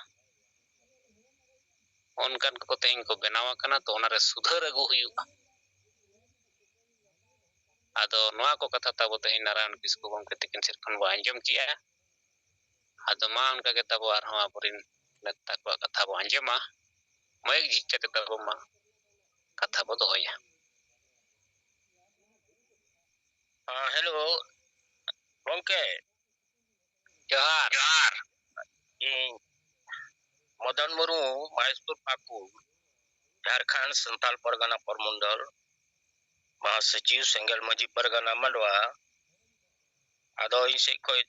ᱚᱱᱠᱟᱱ ᱠᱚ ᱛᱮᱦᱮᱧ ᱠᱚ ᱵᱮᱱᱟᱣ ᱟᱠᱟᱱᱟ, ᱛᱚ ᱚᱱᱟᱨᱮ ᱥᱩᱫᱷᱟᱹᱨ ᱟᱹᱜᱩ ᱦᱩᱭᱩᱜᱼᱟ᱾ ᱟᱫᱚ ᱱᱚᱣᱟ ᱠᱚ ᱠᱟᱛᱷᱟ ᱛᱟᱵᱚ ᱛᱮᱦᱮᱧ ᱱᱟᱨᱟᱭᱚᱱ ᱠᱤᱥᱠᱩ ᱜᱚᱢᱠᱮ ᱛᱟᱹᱠᱤᱱ ᱥᱮᱫ ᱠᱷᱚᱱ ᱵᱚ ᱟᱸᱡᱚᱢ ᱠᱮᱜᱼᱟ᱾ ᱟᱫᱚ ᱢᱟ ᱚᱱᱠᱟ ᱜᱮ ᱛᱟᱵᱚ ᱟᱨᱦᱚᱸ ᱟᱵᱚᱨᱮᱱ ᱱᱮᱛᱟ ᱠᱚᱣᱟᱜ ᱠᱟᱛᱷᱟ ᱵᱚ ᱟᱸᱡᱚᱢᱟ, ᱢᱟᱹᱭᱤᱠ ᱡᱷᱤᱡ ᱠᱟᱛᱮ ᱛᱟᱵᱚ ᱢᱟ ᱠᱟᱛᱷᱟ ᱵᱚ ᱫᱚᱦᱚᱭᱟ᱾ ᱦᱮᱸ, ᱦᱮᱞᱳ ᱜᱚᱢᱠᱮ᱾ ᱡᱚᱦᱟᱨ᱾ ᱡᱚᱦᱟᱨ᱾ ᱤᱧ ᱢᱚᱫᱚᱱ ᱢᱩᱨᱢᱩ, ᱢᱚᱦᱮᱥᱯᱩᱨ ᱯᱟᱹᱠᱩᱲ, ᱡᱷᱟᱲᱠᱷᱚᱸᱰ ᱥᱟᱱᱛᱟᱞ ᱯᱟᱨᱜᱟᱱᱟ ᱯᱨᱚᱢᱚᱱᱰᱚᱞ, ᱢᱟᱦᱟᱥᱚᱪᱤᱵᱽ, ᱥᱮᱸᱜᱮᱞ ᱢᱟᱹᱡᱷᱤ ᱯᱟᱨᱜᱟᱱᱟ ᱢᱟᱰᱣᱟ᱾ ᱟᱫᱚ ᱤᱧ ᱥᱮᱫ ᱠᱷᱚᱱ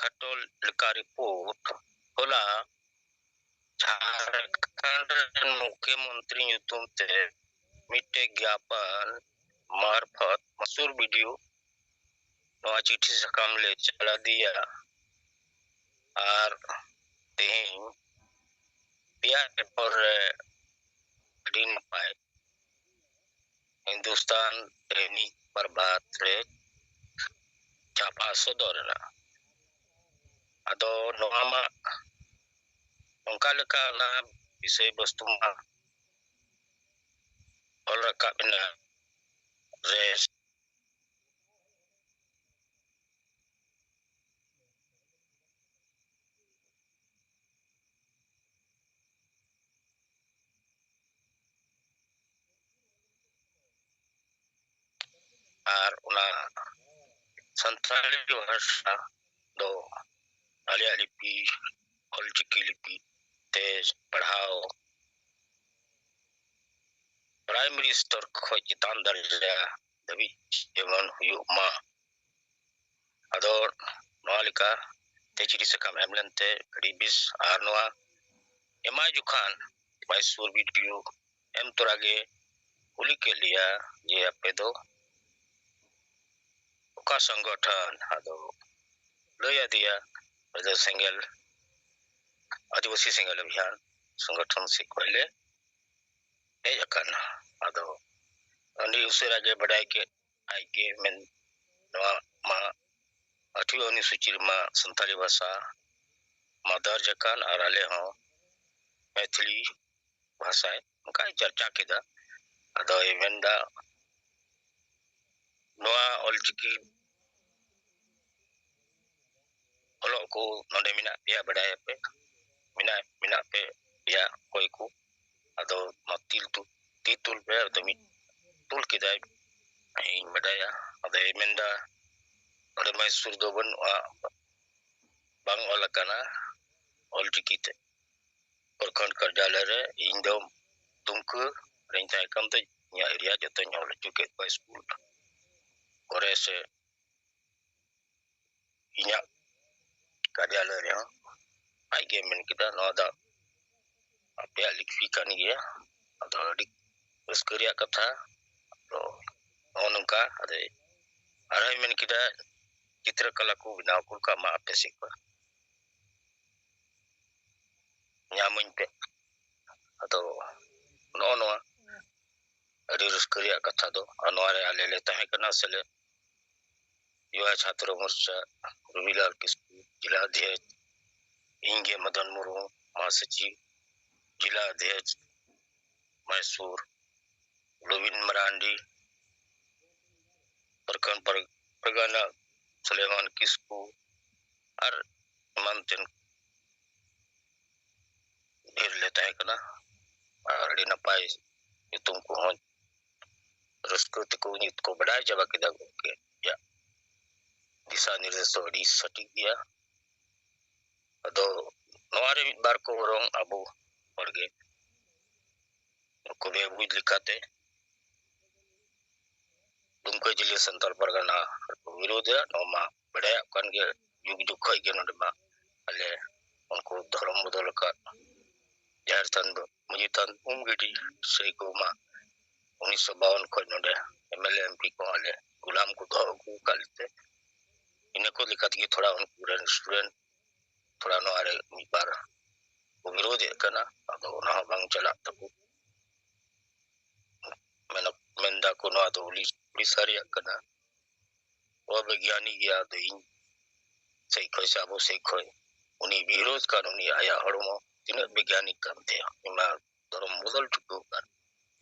ᱠᱷᱟᱴᱚ ᱞᱮᱠᱟ ᱨᱤᱯᱳᱨᱴ᱾ ᱦᱚᱞᱟ ᱡᱷᱟᱲᱠᱷᱚᱸᱰ ᱨᱮᱱ ᱢᱩᱠᱷᱭᱚᱢᱚᱱᱛᱨᱤ ᱧᱩᱛᱩᱢ ᱛᱮ ᱢᱤᱫᱴᱮᱡ ᱜᱮᱭᱟᱯᱚᱱ ᱢᱟᱨᱯᱷᱚᱛ ᱢᱟᱥᱩᱨ ᱵᱤᱰᱤᱭᱳ ᱱᱚᱣᱟ ᱪᱤᱴᱷᱤ ᱥᱟᱠᱟᱢ ᱞᱮ ᱪᱟᱞ ᱟᱫᱮᱭᱟ᱾ ᱟᱨ ᱛᱮᱦᱮᱧ ᱯᱮᱭᱟ ᱯᱮᱯᱟᱨ ᱨᱮ ᱟᱹᱰᱤ ᱱᱟᱯᱟᱭ ᱦᱤᱱᱫᱩᱥᱛᱟᱱ ᱫᱚᱭᱱᱤᱠ ᱯᱨᱚᱵᱷᱟᱛ ᱨᱮ ᱪᱷᱟᱯᱟ ᱥᱚᱫᱚᱨ ᱮᱱᱟ᱾ ᱟᱫᱚ ᱱᱚᱣᱟ ᱢᱟ ᱚᱱᱠᱟ ᱞᱮᱠᱟ ᱚᱱᱟ ᱵᱤᱥᱚᱭ ᱵᱚᱥᱛᱩ ᱢᱟ ᱚᱞ ᱨᱟᱠᱟᱵ ᱮᱱᱟ ᱨᱮ᱾ ᱟᱨ ᱚᱱᱟ ᱥᱟᱱᱛᱟᱲᱤ ᱵᱷᱟᱥᱟ ᱫᱚ ᱟᱞᱮᱭᱟᱜ ᱞᱤᱯᱤ, ᱚᱞᱪᱤᱠᱤ ᱞᱤᱯᱤ ᱛᱮ ᱯᱟᱲᱦᱟᱣ ᱯᱨᱟᱭᱢᱟᱨᱤ ᱥᱛᱚᱨ ᱠᱷᱚᱱ ᱪᱮᱛᱟᱱ ᱫᱟᱨᱡᱟ ᱫᱷᱟᱹᱵᱤᱡ ᱡᱮᱢᱚᱱ ᱦᱩᱭᱩᱜ ᱢᱟ᱾ ᱟᱫᱚ ᱱᱚᱣᱟ ᱞᱮᱠᱟ ᱛᱮ ᱪᱤᱴᱷᱤ ᱥᱟᱠᱟᱢ ᱮᱢ ᱞᱮᱱᱛᱮ ᱟᱹᱰᱤ ᱵᱮᱥ᱾ ᱟᱨ ᱱᱚᱣᱟ ᱮᱢᱟᱭ ᱡᱚᱠᱷᱟᱱ ᱢᱟᱭᱥᱳᱨ ᱵᱤ ᱰᱤ ᱳ ᱮᱢ ᱛᱚᱨᱟ ᱜᱮ ᱠᱩᱞᱤ ᱠᱮᱫ ᱞᱮᱭᱟ ᱡᱮ, "ᱟᱯᱮ ᱫᱚ ᱚᱠᱟ ᱥᱚᱝᱜᱚᱴᱷᱚᱱ?" ᱟᱫᱚ ᱞᱟᱹᱭ ᱟᱫᱮᱭᱟ, "ᱟᱞᱮ ᱫᱚ ᱥᱮᱸᱜᱮᱞ, ᱟᱹᱫᱤᱵᱟᱹᱥᱤ ᱥᱮᱸᱜᱮᱞ ᱚᱵᱷᱤᱭᱟᱱ ᱥᱚᱝᱜᱚᱴᱷᱚᱱ ᱥᱮᱫ ᱠᱷᱚᱱ ᱞᱮ ᱦᱮᱡ ᱟᱠᱟᱱᱟ᱾" ᱟᱫᱚ ᱟᱹᱰᱤ ᱩᱥᱟᱹᱨᱟ ᱜᱮ ᱵᱟᱰᱟᱭ ᱠᱮᱫ ᱟᱡ ᱜᱮ ᱢᱮᱱ, ᱱᱚᱣᱟ ᱢᱟ ᱟᱴᱷᱣᱤ ᱚᱱᱩᱥᱩᱪᱤ ᱨᱮᱢᱟ ᱥᱟᱱᱛᱟᱲᱤ ᱵᱷᱟᱥᱟ ᱢᱟ ᱫᱚᱨᱡᱽ ᱟᱠᱟᱱ, ᱟᱨ ᱟᱞᱮ ᱦᱚᱸ ᱢᱮᱛᱷᱤᱞᱤ ᱵᱷᱟᱥᱟᱭ ᱚᱱᱠᱟᱭ ᱪᱟᱨᱪᱟ ᱠᱮᱫᱟ᱾ ᱟᱫᱚᱭ ᱢᱮᱱᱫᱟ, ᱱᱚᱣᱟ ᱚᱞᱪᱤᱠᱤ ᱚᱞᱚᱜ ᱠᱚ ᱱᱚᱰᱮ ᱢᱮᱱᱟᱜ ᱯᱮᱭᱟ, ᱵᱟᱰᱟᱭᱟᱯᱮ, ᱢᱮᱱᱟᱜ, ᱢᱮᱱᱟᱜ ᱯᱮ ᱯᱮᱭᱟ ᱚᱠᱚᱭ ᱠᱚ, ᱟᱫᱚ ᱱᱚᱣᱟ ᱛᱤ ᱛᱩ-, ᱛᱤ ᱛᱩᱞ ᱯᱮ᱾ ᱟᱫᱚ ᱢᱤᱫ ᱛᱩᱞ ᱠᱮᱫᱟᱭ, ᱤᱧ ᱵᱟᱰᱟᱭᱟ᱾ ᱟᱫᱚᱭ ᱢᱮᱱᱫᱟ, ᱱᱚᱰᱮ ᱢᱟᱭᱥᱩᱨ ᱫᱚ ᱵᱟᱹᱱᱩᱜᱼᱟ, ᱵᱟᱝ ᱚᱞ ᱟᱠᱟᱱᱟ ᱚᱞᱪᱤᱠᱤ ᱛᱮ᱾ ᱯᱨᱚᱠᱷᱚᱸᱰ ᱠᱟᱨᱡᱟᱞᱚᱭ ᱨᱮ ᱤᱧ ᱫᱚ ᱫᱩᱢᱠᱟᱹ ᱨᱮᱧ ᱛᱟᱦᱮᱸ ᱠᱟᱱ ᱛᱮ ᱤᱧᱟᱹᱜ ᱮᱨᱤᱭᱟ ᱡᱚᱛᱚᱧ ᱚᱞ ᱦᱚᱪᱚ ᱠᱮᱫ ᱠᱚᱣᱟ ᱥᱠᱩᱞ ᱠᱚᱨᱮ ᱥᱮ ᱤᱧᱟᱹᱜ ᱠᱟᱨᱡᱟᱞᱚᱭ ᱨᱮᱦᱚᱸ᱾ ᱟᱡ ᱜᱮ ᱢᱮᱱ ᱠᱮᱫᱟ, "ᱱᱚᱣᱟ ᱫᱚ ᱟᱯᱮᱭᱟᱜ ᱞᱤᱯᱤ ᱠᱟᱱ ᱜᱮᱭᱟ, ᱟᱫᱚ ᱟᱹᱰᱤ ᱨᱟᱹᱥᱠᱟᱹ ᱨᱮᱭᱟᱜ ᱠᱟᱛᱷᱟ᱾" ᱟᱫᱚ ᱱᱚᱜᱼᱚ ᱱᱚᱝᱠᱟ ᱟᱫᱚ ᱟᱨᱦᱚᱸᱭ ᱢᱮᱱ ᱠᱮᱫᱟ, "ᱪᱤᱛᱨᱚ ᱠᱟᱞᱟ ᱠᱚ ᱵᱮᱱᱟᱣ ᱠᱚ ᱠᱟᱜ ᱢᱟ ᱟᱯᱮ ᱥᱮᱫ ᱠᱷᱚᱱ, ᱧᱟᱢᱟᱹᱧ ᱯᱮ᱾" ᱟᱫᱚ ᱱᱚᱜᱼᱚ ᱱᱚᱣᱟ ᱟᱹᱰᱤ ᱨᱟᱹᱥᱠᱟᱹ ᱨᱮᱭᱟᱜ ᱠᱟᱛᱷᱟ ᱫᱚ, ᱟᱨ ᱱᱚᱣᱟ ᱨᱮ ᱟᱞᱮ ᱞᱮ ᱛᱟᱦᱮᱸ ᱠᱟᱱᱟ ᱥᱮᱞᱮᱫ, ᱭᱩᱣᱟ ᱪᱷᱟᱛᱨᱚ ᱢᱳᱨᱪᱟ, ᱨᱚᱵᱤᱞᱟᱞ ᱠᱤᱥᱠᱩ, ᱡᱮᱞᱟ ᱚᱫᱷᱭᱚᱠᱷ, ᱤᱧ ᱜᱮ ᱢᱚᱫᱚᱱ ᱢᱩᱨᱢᱩ, ᱢᱟᱦᱟᱥᱚᱪᱤᱵᱽ, ᱡᱮᱞᱟ ᱚᱫᱷᱭᱚᱠᱷ, ᱢᱚᱦᱮᱥᱯᱩᱨ, ᱨᱚᱵᱤᱱ ᱢᱟᱨᱟᱱᱰᱤ, ᱯᱨᱚᱠᱷᱚᱸᱰ ᱯᱟᱨ-, ᱯᱟᱨᱜᱟᱱᱟ ᱥᱩᱞᱮᱢᱟᱱ ᱠᱤᱥᱠᱩ, ᱟᱨ ᱮᱢᱟᱱ ᱛᱮᱱ ᱰᱷᱮᱨ ᱞᱮ ᱛᱟᱦᱮᱸ ᱠᱟᱱᱟ᱾ ᱟᱨ ᱟᱹᱰᱤ ᱱᱟᱯᱟᱭ ᱧᱩᱛᱩᱢ ᱠᱚᱦᱚᱸ ᱨᱟᱹᱥᱠᱟᱹ ᱛᱮᱠᱚ ᱧᱩᱛ ᱠᱚ ᱵᱟᱰᱟᱭ ᱪᱟᱵᱟ ᱠᱮᱫᱟ ᱜᱚᱢᱠᱮ᱾ ᱟᱭᱟᱜ ᱫᱤᱥᱟ ᱱᱤᱨᱫᱮᱥ ᱫᱚ ᱟᱹᱰᱤ ᱥᱚᱴᱷᱤᱠ ᱜᱮᱭᱟ᱾ ᱟᱫᱚ ᱱᱚᱣᱟ ᱨᱮ ᱢᱤᱫ ᱵᱟᱨ ᱠᱚ ᱵᱚᱨᱚᱝ ᱟᱵᱚ ᱦᱚᱲ ᱜᱮ ᱱᱩᱠᱩ ᱵᱮᱵᱩᱡᱽ ᱞᱮᱠᱟᱛᱮ ᱫᱩᱢᱠᱟᱹ ᱡᱮᱞᱟ ᱥᱟᱱᱛᱟᱲ ᱯᱟᱨᱜᱟᱱᱟ ᱨᱮᱠᱚ ᱵᱤᱨᱳᱫᱷᱮᱫᱼᱟ᱾ ᱱᱚᱣᱟ ᱢᱟ ᱵᱟᱰᱟᱭᱚᱜ ᱠᱟᱱ ᱜᱮ, ᱡᱩᱜᱽ ᱡᱩᱜᱽ ᱠᱷᱚᱱ ᱜᱮ ᱱᱚᱰᱮ ᱢᱟ ᱟᱞᱮ ᱩᱱᱠᱩ ᱫᱷᱚᱨᱚᱢ ᱵᱚᱫᱚᱞ ᱟᱠᱟᱫ ᱡᱟᱦᱮᱨ ᱛᱷᱟᱱ ᱫᱚ ᱢᱟᱹᱡᱷᱤ ᱛᱷᱟᱱ ᱩᱢ ᱜᱤᱰᱤ ᱥᱟᱹᱭ ᱠᱚ ᱢᱟ ᱩᱱᱤᱥᱥᱚ ᱵᱟᱣᱟᱱ ᱠᱷᱚᱱ ᱱᱚᱰᱮ M L A M P ᱠᱚ ᱟᱞᱮ ᱜᱩᱞᱟᱢ ᱠᱚ ᱫᱚᱦᱚ ᱟᱹᱜᱩ ᱟᱠᱟᱫ ᱞᱮᱛᱮ, ᱤᱱᱟᱹ ᱠᱚ ᱞᱮᱠᱟ ᱛᱮᱜᱮ ᱛᱷᱚᱲᱟ ᱩᱱᱠᱩ ᱨᱮᱱ ᱥᱴᱩᱰᱮᱱᱴ ᱛᱷᱚᱲᱟ ᱱᱚᱣᱟ ᱨᱮ ᱢᱤᱫ ᱵᱟᱨ ᱠᱚ ᱵᱤᱨᱳᱫᱷᱮᱫ ᱠᱟᱱᱟ᱾ ᱟᱫᱚ ᱚᱱᱟ ᱦᱚᱸ ᱵᱟᱝ ᱪᱟᱞᱟᱜ ᱛᱟᱠᱚ᱾ ᱢᱮᱱ, ᱢᱮᱱ ᱫᱟᱠᱚ ᱱᱚᱣᱟ ᱫᱚ ᱩᱲᱤ-, ᱩᱲᱤᱥᱥᱟ ᱨᱮᱭᱟᱜ ᱠᱟᱱᱟ᱾ ᱚᱵᱤᱜᱽᱜᱟᱱᱤᱠ ᱜᱮᱭᱟ᱾ ᱟᱫᱚ ᱤᱧ ᱥᱮᱫ ᱠᱷᱚᱱ ᱥᱮ ᱟᱵᱚ ᱥᱮᱫ ᱠᱷᱚᱱ ᱩᱱᱤ ᱵᱤᱨᱳᱫᱷ ᱠᱟᱱ, ᱩᱱᱤ ᱟᱭᱟᱜ ᱦᱚᱲᱢᱚ ᱛᱤᱱᱟᱹᱜ ᱵᱤᱜᱽᱜᱟᱱᱤᱠ ᱠᱟᱱ ᱛᱟᱭᱟ, ᱚᱱᱟ ᱫᱷᱚᱨᱚᱢ ᱵᱚᱫᱚᱞ ᱦᱚᱪᱚ ᱠᱟᱱ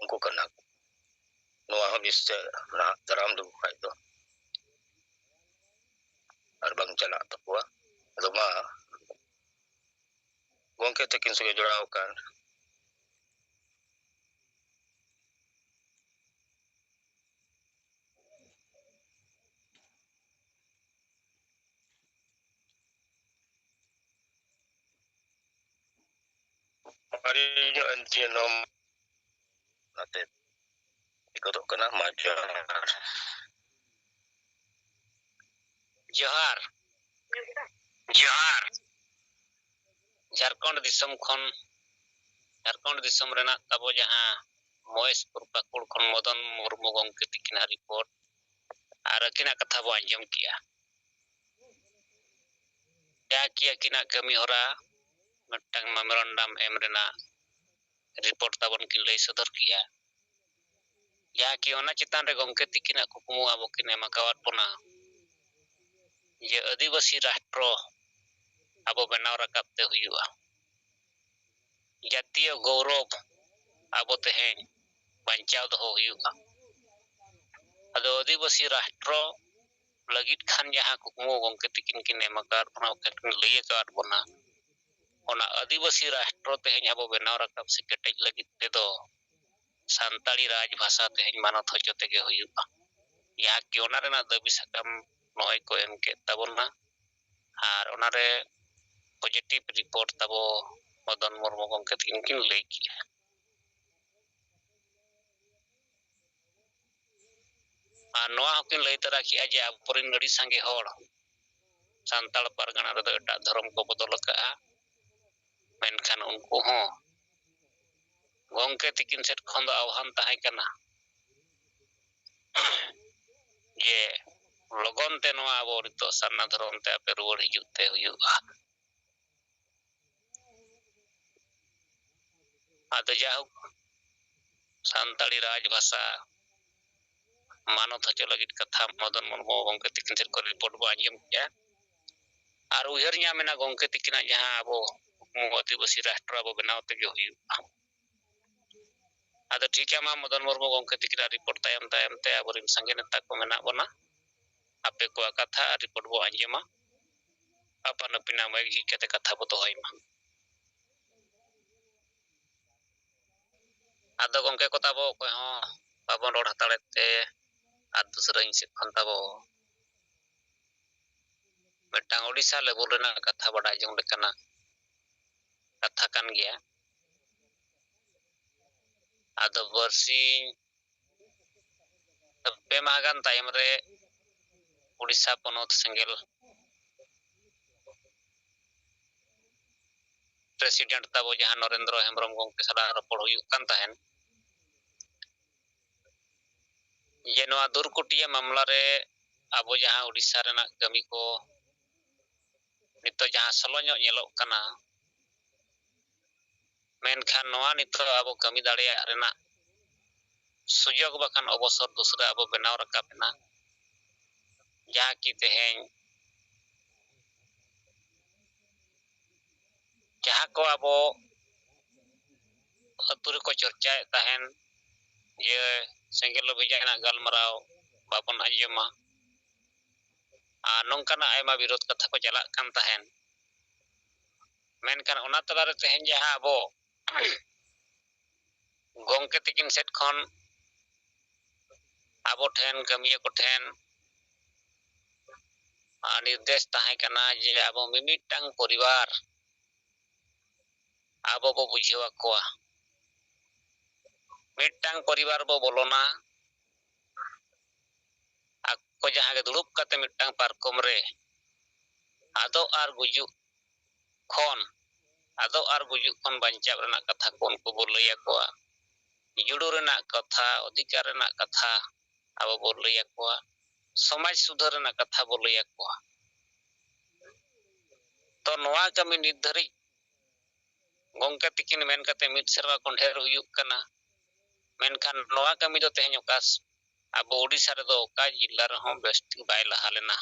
ᱩᱱᱠᱩ ᱠᱟᱱᱟ ᱠᱚ᱾ ᱱᱚᱣᱟ ᱦᱚᱸ ᱵᱮᱥ ᱛᱮ ᱱᱟᱦᱟᱜ ᱫᱟᱨᱟᱢ ᱞᱮᱠᱚ ᱠᱷᱟᱡ ᱫᱚ ᱟᱨ ᱵᱟᱝ ᱪᱟᱞᱟᱜ ᱛᱟᱠᱚᱣᱟ᱾ ᱟᱫᱚ ᱢᱟ ᱜᱚᱢᱠᱮ ᱛᱟᱹᱠᱤᱱ ᱥᱚᱸᱜᱮ ᱡᱚᱲᱟᱣ ᱟᱠᱟᱱ ᱢᱟᱨᱮ ᱧᱚᱜ ᱮᱱ ᱛᱤᱧᱟᱹ ᱱᱚᱣᱟ, ᱚᱱᱟᱛᱮ ᱜᱚᱫᱚᱜ ᱠᱟᱱᱟ᱾ ᱢᱟ ᱡᱚᱦᱟᱨ᱾ ᱡᱚᱦᱟᱨ᱾ ᱡᱚᱦᱟᱨ᱾ ᱡᱷᱟᱲᱠᱷᱚᱸᱰ ᱫᱤᱥᱚᱢ ᱠᱷᱚᱱ, ᱡᱷᱟᱲᱠᱷᱚᱸᱰ ᱫᱤᱥᱚᱢ ᱨᱮᱱᱟᱜ ᱛᱟᱵᱚ ᱡᱟᱦᱟᱸ ᱢᱚᱦᱮᱥᱯᱩᱨ ᱯᱟᱹᱠᱩᱲ ᱠᱷᱚᱱ ᱢᱚᱫᱚᱱ ᱢᱩᱨᱢᱩ ᱜᱚᱢᱠᱮ ᱛᱤᱠᱤᱱᱟᱜ ᱨᱤᱯᱳᱨᱴ ᱟᱨ ᱟᱹᱠᱤᱱᱟᱜ ᱠᱟᱛᱷᱟ ᱵᱚ ᱟᱸᱡᱚᱢ ᱠᱮᱜᱼᱟ᱾ ᱡᱟ ᱠᱤ ᱟᱹᱠᱤᱱᱟᱜ ᱠᱟᱹᱢᱤ ᱦᱚᱨᱟ ᱢᱤᱫᱴᱟᱝ ᱢᱮᱢᱳᱨᱮᱱᱰᱟᱢ ᱮᱢ ᱨᱮᱱᱟᱜ ᱨᱤᱯᱳᱨᱴ ᱛᱟᱵᱚᱱ ᱠᱤᱱ ᱞᱟᱹᱭ ᱥᱚᱫᱚᱨ ᱠᱮᱜᱼᱟ᱾ ᱡᱟᱦᱟᱸ ᱠᱤ ᱚᱱᱟ ᱪᱮᱛᱟᱱ ᱨᱮ ᱜᱚᱢᱠᱮ ᱛᱤᱠᱤᱱᱟᱜ ᱠᱩᱠᱢᱩ ᱟᱵᱚ ᱠᱤᱱ ᱮᱢ ᱟᱠᱟᱣᱟᱫ ᱵᱚᱱᱟ ᱡᱮ ᱟᱹᱫᱤᱵᱟᱹᱥᱤ ᱨᱟᱥᱴᱨᱚ ᱟᱵᱚ ᱵᱮᱱᱟᱣ ᱨᱟᱠᱟᱵ ᱛᱮ ᱦᱩᱭᱩᱜᱼᱟ᱾ ᱡᱟᱹᱛᱤᱭᱚ ᱜᱚᱣᱨᱚᱵ ᱟᱵᱚ ᱛᱮᱦᱮᱧ ᱵᱟᱧᱪᱟᱣ ᱫᱚᱦᱚ ᱦᱩᱭᱩᱜᱼᱟ᱾ ᱟᱫᱚ ᱟᱹᱫᱤᱵᱟᱹᱥᱤ ᱨᱟᱥᱴᱨᱚ ᱞᱟᱹᱜᱤᱫ ᱠᱷᱟᱱ ᱡᱟᱦᱟᱸ ᱠᱩᱠᱢᱩ ᱜᱚᱢᱠᱮ ᱛᱤᱠᱤᱱ ᱠᱤᱱ ᱮᱢ ᱟᱠᱟᱫ ᱵᱚᱱᱟ, ᱠᱤᱱ ᱞᱟᱹᱭ ᱟᱠᱟᱫ ᱵᱚᱱᱟ, ᱚᱱᱟ ᱟᱹᱫᱤᱵᱟᱹᱥᱤ ᱨᱟᱥᱴᱨᱚ ᱛᱮᱦᱮᱧ ᱟᱵᱚ ᱵᱮᱱᱟᱣ ᱨᱟᱠᱟᱵ ᱥᱮ ᱠᱮᱴᱮᱡ ᱞᱟᱹᱜᱤᱫ ᱛᱮᱫᱚ ᱥᱟᱱᱛᱟᱲᱤ ᱨᱟᱡᱽ ᱵᱷᱟᱥᱟ ᱛᱮᱦᱮᱧ ᱢᱟᱱᱚᱛ ᱦᱚᱪᱚ ᱛᱮᱜᱮ ᱦᱩᱭᱩᱜᱼᱟ᱾ ᱡᱟᱦᱟᱸ ᱠᱤ ᱚᱱᱟ ᱨᱮᱱᱟᱜ ᱫᱟᱹᱵᱤ ᱥᱟᱠᱟᱢ ᱱᱚᱜᱼᱚᱭ ᱠᱚ ᱮᱢ ᱠᱮᱫ ᱛᱟᱵᱚᱱᱟ᱾ ᱟᱨ ᱚᱱᱟᱨᱮ positive report ᱛᱟᱵᱚ ᱢᱚᱫᱚᱱ ᱢᱩᱨᱢᱩ ᱜᱚᱢᱠᱮ ᱛᱟᱹᱠᱤᱱ ᱠᱤᱱ ᱞᱟᱹᱭ ᱠᱮᱜᱼᱟ᱾ ᱟᱨ ᱱᱚᱣᱟ ᱦᱚᱸᱠᱤᱱ ᱞᱟᱹᱭ ᱛᱟᱨᱟ ᱠᱮᱜᱼᱟ ᱡᱮ ᱟᱵᱚᱨᱮᱱ ᱟᱹᱰᱤ ᱥᱟᱸᱜᱮ ᱦᱚᱲ ᱥᱟᱱᱛᱟᱲ ᱯᱟᱨᱜᱟᱱᱟ ᱨᱮᱫᱚ ᱮᱴᱟᱜ ᱫᱷᱚᱨᱚᱢ ᱠᱚ ᱵᱚᱫᱚᱞ ᱟᱠᱟᱜᱼᱟ, ᱢᱮᱱᱠᱷᱟᱱ ᱩᱱᱠᱩ ᱦᱚᱸ ᱜᱚᱢᱠᱮ ᱛᱤᱠᱤᱱ ᱥᱮᱫ ᱠᱷᱚᱱ ᱫᱚ ᱟᱦᱣᱟᱱ ᱛᱟᱦᱮᱸ ᱠᱟᱱᱟ ᱡᱮ ᱞᱚᱜᱚᱱ ᱛᱮ ᱱᱚᱣᱟ ᱟᱵᱚ ᱱᱤᱛᱚᱜ ᱥᱟᱨᱱᱟ ᱫᱷᱚᱨᱚᱢ ᱛᱮ ᱟᱯᱮ ᱨᱩᱣᱟᱹᱲ ᱦᱤᱡᱩᱜ ᱛᱮ ᱦᱩᱭᱩᱜᱼᱟ᱾ ᱟᱫᱚ ᱡᱟᱭᱦᱳᱠ, ᱥᱟᱱᱛᱟᱲᱤ ᱨᱟᱡᱽ ᱵᱷᱟᱥᱟ ᱢᱟᱱᱚᱛ ᱦᱚᱪᱚ ᱞᱟᱹᱜᱤᱫ ᱠᱟᱛᱷᱟ ᱢᱚᱫᱚᱱ ᱢᱩᱨᱢᱩ ᱜᱚᱢᱠᱮ ᱛᱤᱠᱤᱱ ᱥᱮᱫ ᱠᱷᱚᱱ report ᱵᱚ ᱟᱸᱡᱚᱢ ᱠᱮᱜᱼᱟ᱾ ᱟᱨ ᱩᱭᱦᱟᱹᱨ ᱧᱟᱢ ᱮᱱᱟ ᱜᱚᱢᱠᱮ ᱛᱤᱠᱤᱱᱟᱜ ᱡᱟᱦᱟᱸ ᱟᱵᱚ ᱠᱩᱠᱢᱩ ᱟᱹᱫᱤᱵᱟᱹᱥᱤ ᱨᱟᱥᱴᱨᱚ ᱟᱵᱚ ᱵᱮᱱᱟᱣ ᱛᱮᱜᱮ ᱦᱩᱭᱩᱜᱼᱟ᱾ ᱟᱫᱚ ᱴᱷᱤᱠ ᱜᱮᱭᱟ, ᱢᱟ ᱢᱚᱫᱚᱱ ᱢᱩᱨᱢᱩ ᱜᱚᱢᱠᱮ ᱛᱤᱠᱤᱱᱟᱜ report ᱛᱟᱭᱚᱢ ᱛᱟᱭᱚᱢ ᱛᱮ ᱟᱵᱚᱨᱮᱱ ᱥᱟᱸᱜᱮ ᱱᱮᱛᱟ ᱠᱚ ᱢᱮᱱᱟᱜ ᱵᱚᱱᱟ, ᱟᱯᱮ ᱠᱚᱣᱟᱜ ᱠᱟᱛᱷᱟ ᱟᱨ report ᱵᱚ ᱟᱸᱡᱚᱢᱟ᱾ ᱟᱯᱟᱱ ᱟᱹᱯᱤᱱᱟᱜ mic ᱡᱷᱤᱡ ᱠᱟᱛᱮ ᱠᱟᱛᱷᱟ ᱵᱚ ᱫᱚᱦᱚᱭ ᱢᱟ᱾ ᱟᱫᱚ ᱜᱚᱢᱠᱮ ᱠᱚ ᱛᱟᱵᱚ ᱚᱠᱚᱭ ᱦᱚᱸ ᱵᱟᱵᱚᱱ ᱨᱚᱲ ᱦᱟᱛᱟᱲᱮᱫ ᱛᱮ, ᱟᱨ ᱫᱩᱥᱨᱟᱹ ᱤᱧ ᱥᱮᱫ ᱠᱷᱚᱱ ᱛᱟᱵᱚ ᱢᱤᱫᱴᱟᱝ ᱳᱰᱤᱥᱟ level ᱨᱮᱱᱟᱜ ᱠᱟᱛᱷᱟ ᱵᱟᱰᱟᱭ ᱡᱚᱝ ᱞᱮᱠᱟᱱᱟᱜ ᱠᱟᱛᱷᱟ ᱠᱟᱱ ᱜᱮᱭᱟ᱾ ᱟᱫᱚ ᱵᱟᱨᱥᱤᱧ ᱯᱮ ᱢᱟᱦᱟ ᱜᱟᱱ ᱛᱟᱭᱚᱢ ᱨᱮ ᱳᱰᱤᱥᱟ ᱯᱚᱱᱚᱛ ᱥᱮᱸᱜᱮᱞ president ᱛᱟᱵᱚ ᱡᱟᱦᱟᱸ ᱱᱚᱨᱮᱱᱫᱨᱚ ᱦᱮᱢᱵᱨᱚᱢ ᱜᱚᱢᱠᱮ ᱥᱟᱞᱟᱜ ᱨᱚᱯᱚᱲ ᱦᱩᱭᱩᱜ ᱠᱟᱱ ᱛᱟᱦᱮᱸᱱ, ᱡᱮ ᱱᱚᱣᱟ ᱫᱩᱨᱠᱩᱴᱤᱭᱟᱹ ᱢᱟᱢᱞᱟ ᱨᱮ ᱟᱵᱚ ᱡᱟᱦᱟᱸ ᱳᱰᱤᱥᱟ ᱨᱮᱱᱟᱜ ᱠᱟᱹᱢᱤ ᱠᱚ ᱱᱤᱛᱚᱜ ᱡᱟᱦᱟᱸ slow ᱧᱚᱜ ᱧᱮᱞᱚᱜ ᱠᱟᱱᱟ, ᱢᱮᱱᱠᱷᱟᱱ ᱱᱚᱣᱟ ᱱᱤᱛᱚᱜ ᱟᱵᱚ ᱠᱟᱹᱢᱤ ᱫᱟᱲᱮᱭᱟᱜ ᱨᱮᱱᱟᱜ ᱥᱩᱡᱳᱜᱽ ᱵᱟᱠᱷᱟᱱ ᱚᱵᱚᱥᱚᱨ ᱫᱩᱥᱨᱟᱹ ᱟᱵᱚ ᱵᱮᱱᱟᱣ ᱨᱟᱠᱟᱵ ᱮᱱᱟ, ᱡᱟᱦᱟᱸ ᱠᱤ ᱛᱮᱦᱮᱧ ᱡᱟᱦᱟᱸ ᱠᱚ ᱟᱵᱚ ᱟᱹᱛᱩ ᱨᱮᱠᱚ ᱪᱚᱨᱪᱟᱭᱮᱫ ᱛᱟᱦᱮᱱ, ᱡᱮ ᱥᱮᱸᱜᱮᱞ ᱚᱵᱷᱤᱡᱟᱱᱟᱜ ᱜᱟᱞᱢᱟᱨᱟᱣ ᱵᱟᱵᱚᱱ ᱟᱸᱡᱚᱢᱟ, ᱟᱨ ᱱᱚᱝᱠᱟᱱᱟᱜ ᱟᱭᱢᱟ ᱵᱤᱨᱳᱫᱷ ᱠᱟᱛᱷᱟ ᱠᱚ ᱪᱟᱞᱟᱜ ᱠᱟᱱ ᱛᱟᱦᱮᱱ᱾ ᱢᱮᱱᱠᱷᱟᱱ ᱚᱱᱟ ᱛᱟᱞᱟᱨᱮ ᱛᱮᱦᱮᱧ ᱡᱟᱦᱟᱸ ᱟᱵᱚ ᱜᱚᱢᱠᱮ ᱛᱤᱠᱤᱱ ᱥᱮᱫ ᱠᱷᱚᱱ ᱟᱵᱚ ᱴᱷᱮᱱ, ᱠᱟᱹᱢᱤᱭᱟᱹ ᱠᱚ ᱴᱷᱮᱱ ᱱᱤᱨᱫᱮᱥ ᱛᱟᱦᱮᱸ ᱠᱟᱱᱟ ᱡᱮ ᱟᱵᱚ ᱢᱤᱢᱤᱫᱴᱟᱝ ᱯᱚᱨᱤᱵᱟᱨ ᱟᱵᱚ ᱵᱚ ᱵᱩᱡᱷᱟᱹᱣ ᱟᱠᱚᱣᱟ᱾ ᱢᱤᱫᱴᱟᱝ ᱯᱚᱨᱤᱵᱟᱨ ᱵᱚ ᱵᱚᱞᱚᱱᱟ, ᱟᱠᱚ ᱡᱟᱦᱟᱸ ᱜᱮ ᱫᱩᱲᱩᱵ ᱠᱟᱛᱮ ᱢᱤᱫᱴᱟᱝ ᱯᱟᱨᱠᱚᱢ ᱨᱮ ᱟᱫᱚᱜ ᱟᱨ ᱜᱩᱡᱩᱜ ᱠᱷᱚᱱ, ᱟᱫᱚᱜ ᱟᱨ ᱜᱩᱡᱩᱜ ᱠᱷᱚᱱ ᱵᱟᱧᱪᱟᱣ ᱨᱮᱱᱟᱜ ᱠᱟᱛᱷᱟ ᱠᱚ ᱩᱱᱠᱩ ᱵᱚ ᱞᱟᱹᱭ ᱟᱠᱚᱣᱟ᱾ ᱡᱩᱲᱩ ᱨᱮᱱᱟᱜ ᱠᱟᱛᱷᱟ, ᱚᱫᱷᱤᱠᱟᱨ ᱨᱮᱱᱟᱜ ᱠᱟᱛᱷᱟ ᱟᱵᱚ ᱵᱚ ᱞᱟᱹᱭ ᱟᱠᱚᱣᱟ, ᱥᱚᱢᱟᱡᱽ ᱥᱩᱫᱷᱟᱹᱨ ᱨᱮᱱᱟᱜ ᱠᱟᱛᱷᱟ ᱵᱚ ᱞᱟᱹᱭ ᱟᱠᱚᱣᱟ᱾ ᱛᱚ ᱱᱚᱣᱟ ᱠᱟᱹᱢᱤ ᱱᱤᱛ ᱫᱷᱟᱹᱨᱤᱡ ᱜᱚᱢᱠᱮ ᱛᱤᱠᱤᱱ ᱢᱮᱱ ᱠᱟᱛᱮ ᱢᱤᱫ ᱥᱮᱨᱢᱟ ᱠᱷᱚᱱ ᱰᱷᱮᱨ ᱦᱩᱭᱩᱜ ᱠᱟᱱᱟ᱾ ᱢᱮᱱᱠᱷᱟᱱ ᱱᱚᱣᱟ ᱠᱟᱹᱢᱤ ᱫᱚ ᱛᱮᱦᱮᱧ ᱚᱠᱟ ᱥ-, ᱟᱵᱚ ᱳᱰᱤᱥᱟ ᱨᱮᱫᱚ ᱚᱠᱟ ᱡᱤᱞᱟ ᱨᱮᱦᱚᱸ ᱵᱮᱥ ᱴᱷᱤᱠ ᱵᱟᱭ ᱞᱟᱦᱟ ᱞᱮᱱᱟ᱾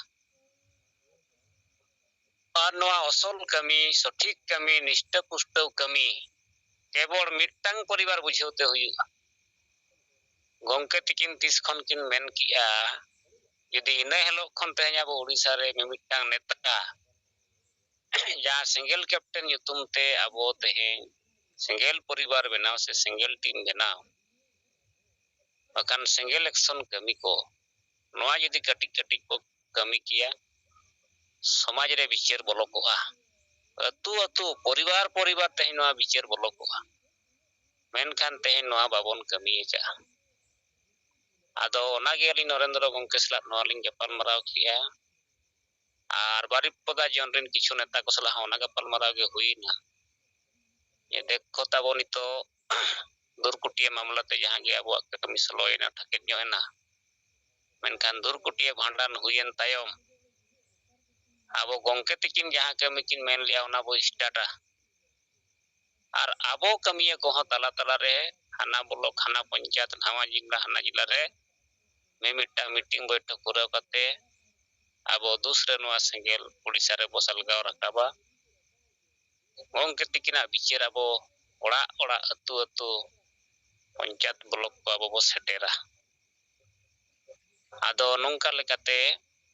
ᱟᱨ ᱱᱚᱣᱟ ᱚᱥᱚᱞ ᱠᱟᱹᱢᱤ, ᱥᱚᱴᱷᱤᱠ ᱠᱟᱹᱢᱤ, ᱱᱤᱥᱴᱟᱹ ᱯᱩᱥᱴᱟᱹᱣ ᱠᱟᱹᱢᱤ ᱠᱮᱵᱚᱞ ᱢᱤᱫᱴᱟᱝ ᱯᱚᱨᱤᱵᱟᱨ ᱵᱩᱡᱷᱟᱹᱣ ᱛᱮ ᱦᱩᱭᱩᱜᱼᱟ᱾ ᱜᱚᱢᱠᱮ ᱛᱤᱠᱤᱱ ᱛᱤᱥ ᱠᱷᱚᱱ ᱠᱤᱱ ᱢᱮᱱ ᱠᱮᱜᱼᱟ, ᱡᱩᱫᱤ ᱤᱱᱟᱹ ᱦᱤᱞᱳᱜ ᱠᱷᱚᱱ ᱛᱮᱦᱮᱧ ᱟᱵᱚ ᱳᱰᱤᱥᱟ ᱨᱮ ᱢᱤᱢᱤᱫᱴᱟᱝ ᱱᱮᱛᱟ ᱡᱟᱦᱟᱸ ᱥᱮᱸᱜᱮᱞ ᱠᱮᱯᱴᱮᱱ ᱧᱩᱛᱩᱢ ᱛᱮ ᱟᱵᱚ ᱛᱮᱦᱮᱧ ᱥᱮᱸᱜᱮᱞ ᱯᱚᱨᱤᱵᱟᱨ ᱵᱮᱱᱟᱣ ᱥᱮ ᱥᱮᱸᱜᱮᱞ ᱴᱤᱢ ᱵᱮᱱᱟᱣ, ᱵᱟᱠᱷᱟᱱ ᱥᱮᱸᱜᱮᱞ ᱮᱠᱥᱚᱱ ᱠᱟᱹᱢᱤ ᱠᱚ, ᱱᱚᱣᱟ ᱡᱩᱫᱤ ᱠᱟᱹᱴᱤᱡ ᱠᱟᱹᱴᱤᱡ ᱵᱚ ᱠᱟᱹᱢᱤ ᱠᱮᱭᱟ, ᱥᱚᱢᱟᱡᱽ ᱨᱮ ᱵᱤᱪᱟᱹᱨ ᱵᱚᱞᱚ ᱠᱚᱜᱼᱟ᱾ ᱟᱹᱛᱩ ᱟᱹᱛᱩ, ᱯᱚᱨᱤᱵᱟᱨ ᱯᱚᱨᱤᱵᱟᱨ ᱛᱮᱦᱮᱧ ᱱᱚᱣᱟ ᱵᱤᱪᱟᱹᱨ ᱵᱚᱞᱚ ᱠᱚᱜᱼᱟ᱾ ᱢᱮᱱᱠᱷᱟᱱ ᱛᱮᱦᱮᱧ ᱱᱚᱣᱟ ᱵᱟᱵᱚᱱ ᱠᱟᱹᱢᱤ ᱟᱠᱟᱫᱼᱟ᱾ ᱟᱫᱚ ᱚᱱᱟᱜᱮ ᱟᱹᱞᱤᱧ ᱱᱚᱨᱮᱱᱫᱨᱚ ᱜᱚᱢᱠᱮ ᱥᱟᱞᱟᱜ ᱱᱚᱣᱟ ᱞᱤᱧ ᱜᱟᱯᱟᱞ ᱢᱟᱨᱟᱣ ᱠᱮᱜᱼᱟ᱾ ᱟᱨ ᱵᱟᱨᱤᱯᱚᱫᱟ ᱡᱚᱱ ᱨᱮᱱ ᱠᱤᱪᱷᱩ ᱱᱮᱛᱟ ᱠᱚ ᱥᱟᱞᱟᱜ ᱦᱚᱸ ᱚᱱᱟ ᱜᱟᱯᱟᱞ ᱢᱟᱨᱟᱣ ᱜᱮ ᱦᱩᱭᱱᱟ᱾ ᱡᱮ ᱫᱮᱠᱷᱚ ᱛᱟᱵᱚ ᱱᱤᱛᱚᱜ ᱫᱩᱨᱠᱩᱴᱤᱭᱟᱹ ᱢᱟᱢᱞᱟ ᱛᱮ ᱡᱟᱦᱟᱸ ᱜᱮ ᱟᱵᱚᱣᱟᱜ ᱠᱟᱹᱢᱤ slow ᱮᱱᱟ, ᱛᱷᱟᱠᱮᱛ ᱧᱚᱜ ᱮᱱᱟ, ᱢᱮᱱᱠᱷᱟᱱ ᱫᱩᱨᱠᱩᱴᱤᱭᱟᱹ ᱵᱷᱟᱸᱰᱟᱱ ᱦᱩᱭᱮᱱ ᱛᱟᱭᱚᱢ ᱟᱵᱚ ᱜᱚᱢᱠᱮ ᱛᱤᱠᱤᱱ ᱡᱟᱦᱟᱸ ᱠᱟᱹᱢᱤ ᱠᱤᱱ ᱢᱮᱱ ᱞᱮᱜᱼᱟ, ᱚᱱᱟ ᱵᱚ startᱟ᱾ ᱟᱨ ᱟᱵᱚ ᱠᱟᱹᱢᱤᱭᱟᱹ ᱠᱚᱦᱚᱸ ᱛᱟᱞᱟ ᱛᱟᱞᱟ ᱨᱮ ᱦᱟᱱᱟ ᱵᱞᱚᱠ, ᱦᱟᱱᱟ ᱯᱚᱧᱪᱟᱭᱮᱛ, ᱱᱟᱣᱟ ᱡᱤᱞᱟ, ᱦᱟᱱᱟ ᱡᱤᱞᱟ ᱨᱮ ᱢᱤᱢᱤᱫᱴᱟᱝ meeting ᱵᱳᱭᱴᱷᱚᱠ ᱯᱩᱨᱟᱹᱣ ᱠᱟᱛᱮ ᱟᱵᱚ ᱫᱩᱥ ᱨᱮ ᱱᱚᱣᱟ ᱥᱮᱸᱜᱮᱞ ᱳᱰᱤᱥᱟ ᱨᱮᱵᱚ ᱥᱟᱞᱜᱟᱣ ᱨᱟᱠᱟᱵᱟ᱾ ᱜᱚᱢᱠᱮ ᱛᱤᱠᱤᱱᱟᱜ ᱵᱤᱪᱟᱹᱨ ᱟᱵᱚ ᱚᱲᱟᱜ ᱚᱲᱟᱜ, ᱟᱹᱛᱩ ᱟᱹᱛᱩ, ᱯᱚᱧᱪᱟᱭᱮᱛ ᱵᱞᱚᱠ ᱠᱚ ᱟᱵᱚ ᱵᱚ ᱥᱮᱴᱮᱨᱟ᱾ ᱟᱫᱚ ᱱᱚᱝᱠᱟ ᱞᱮᱠᱟᱛᱮ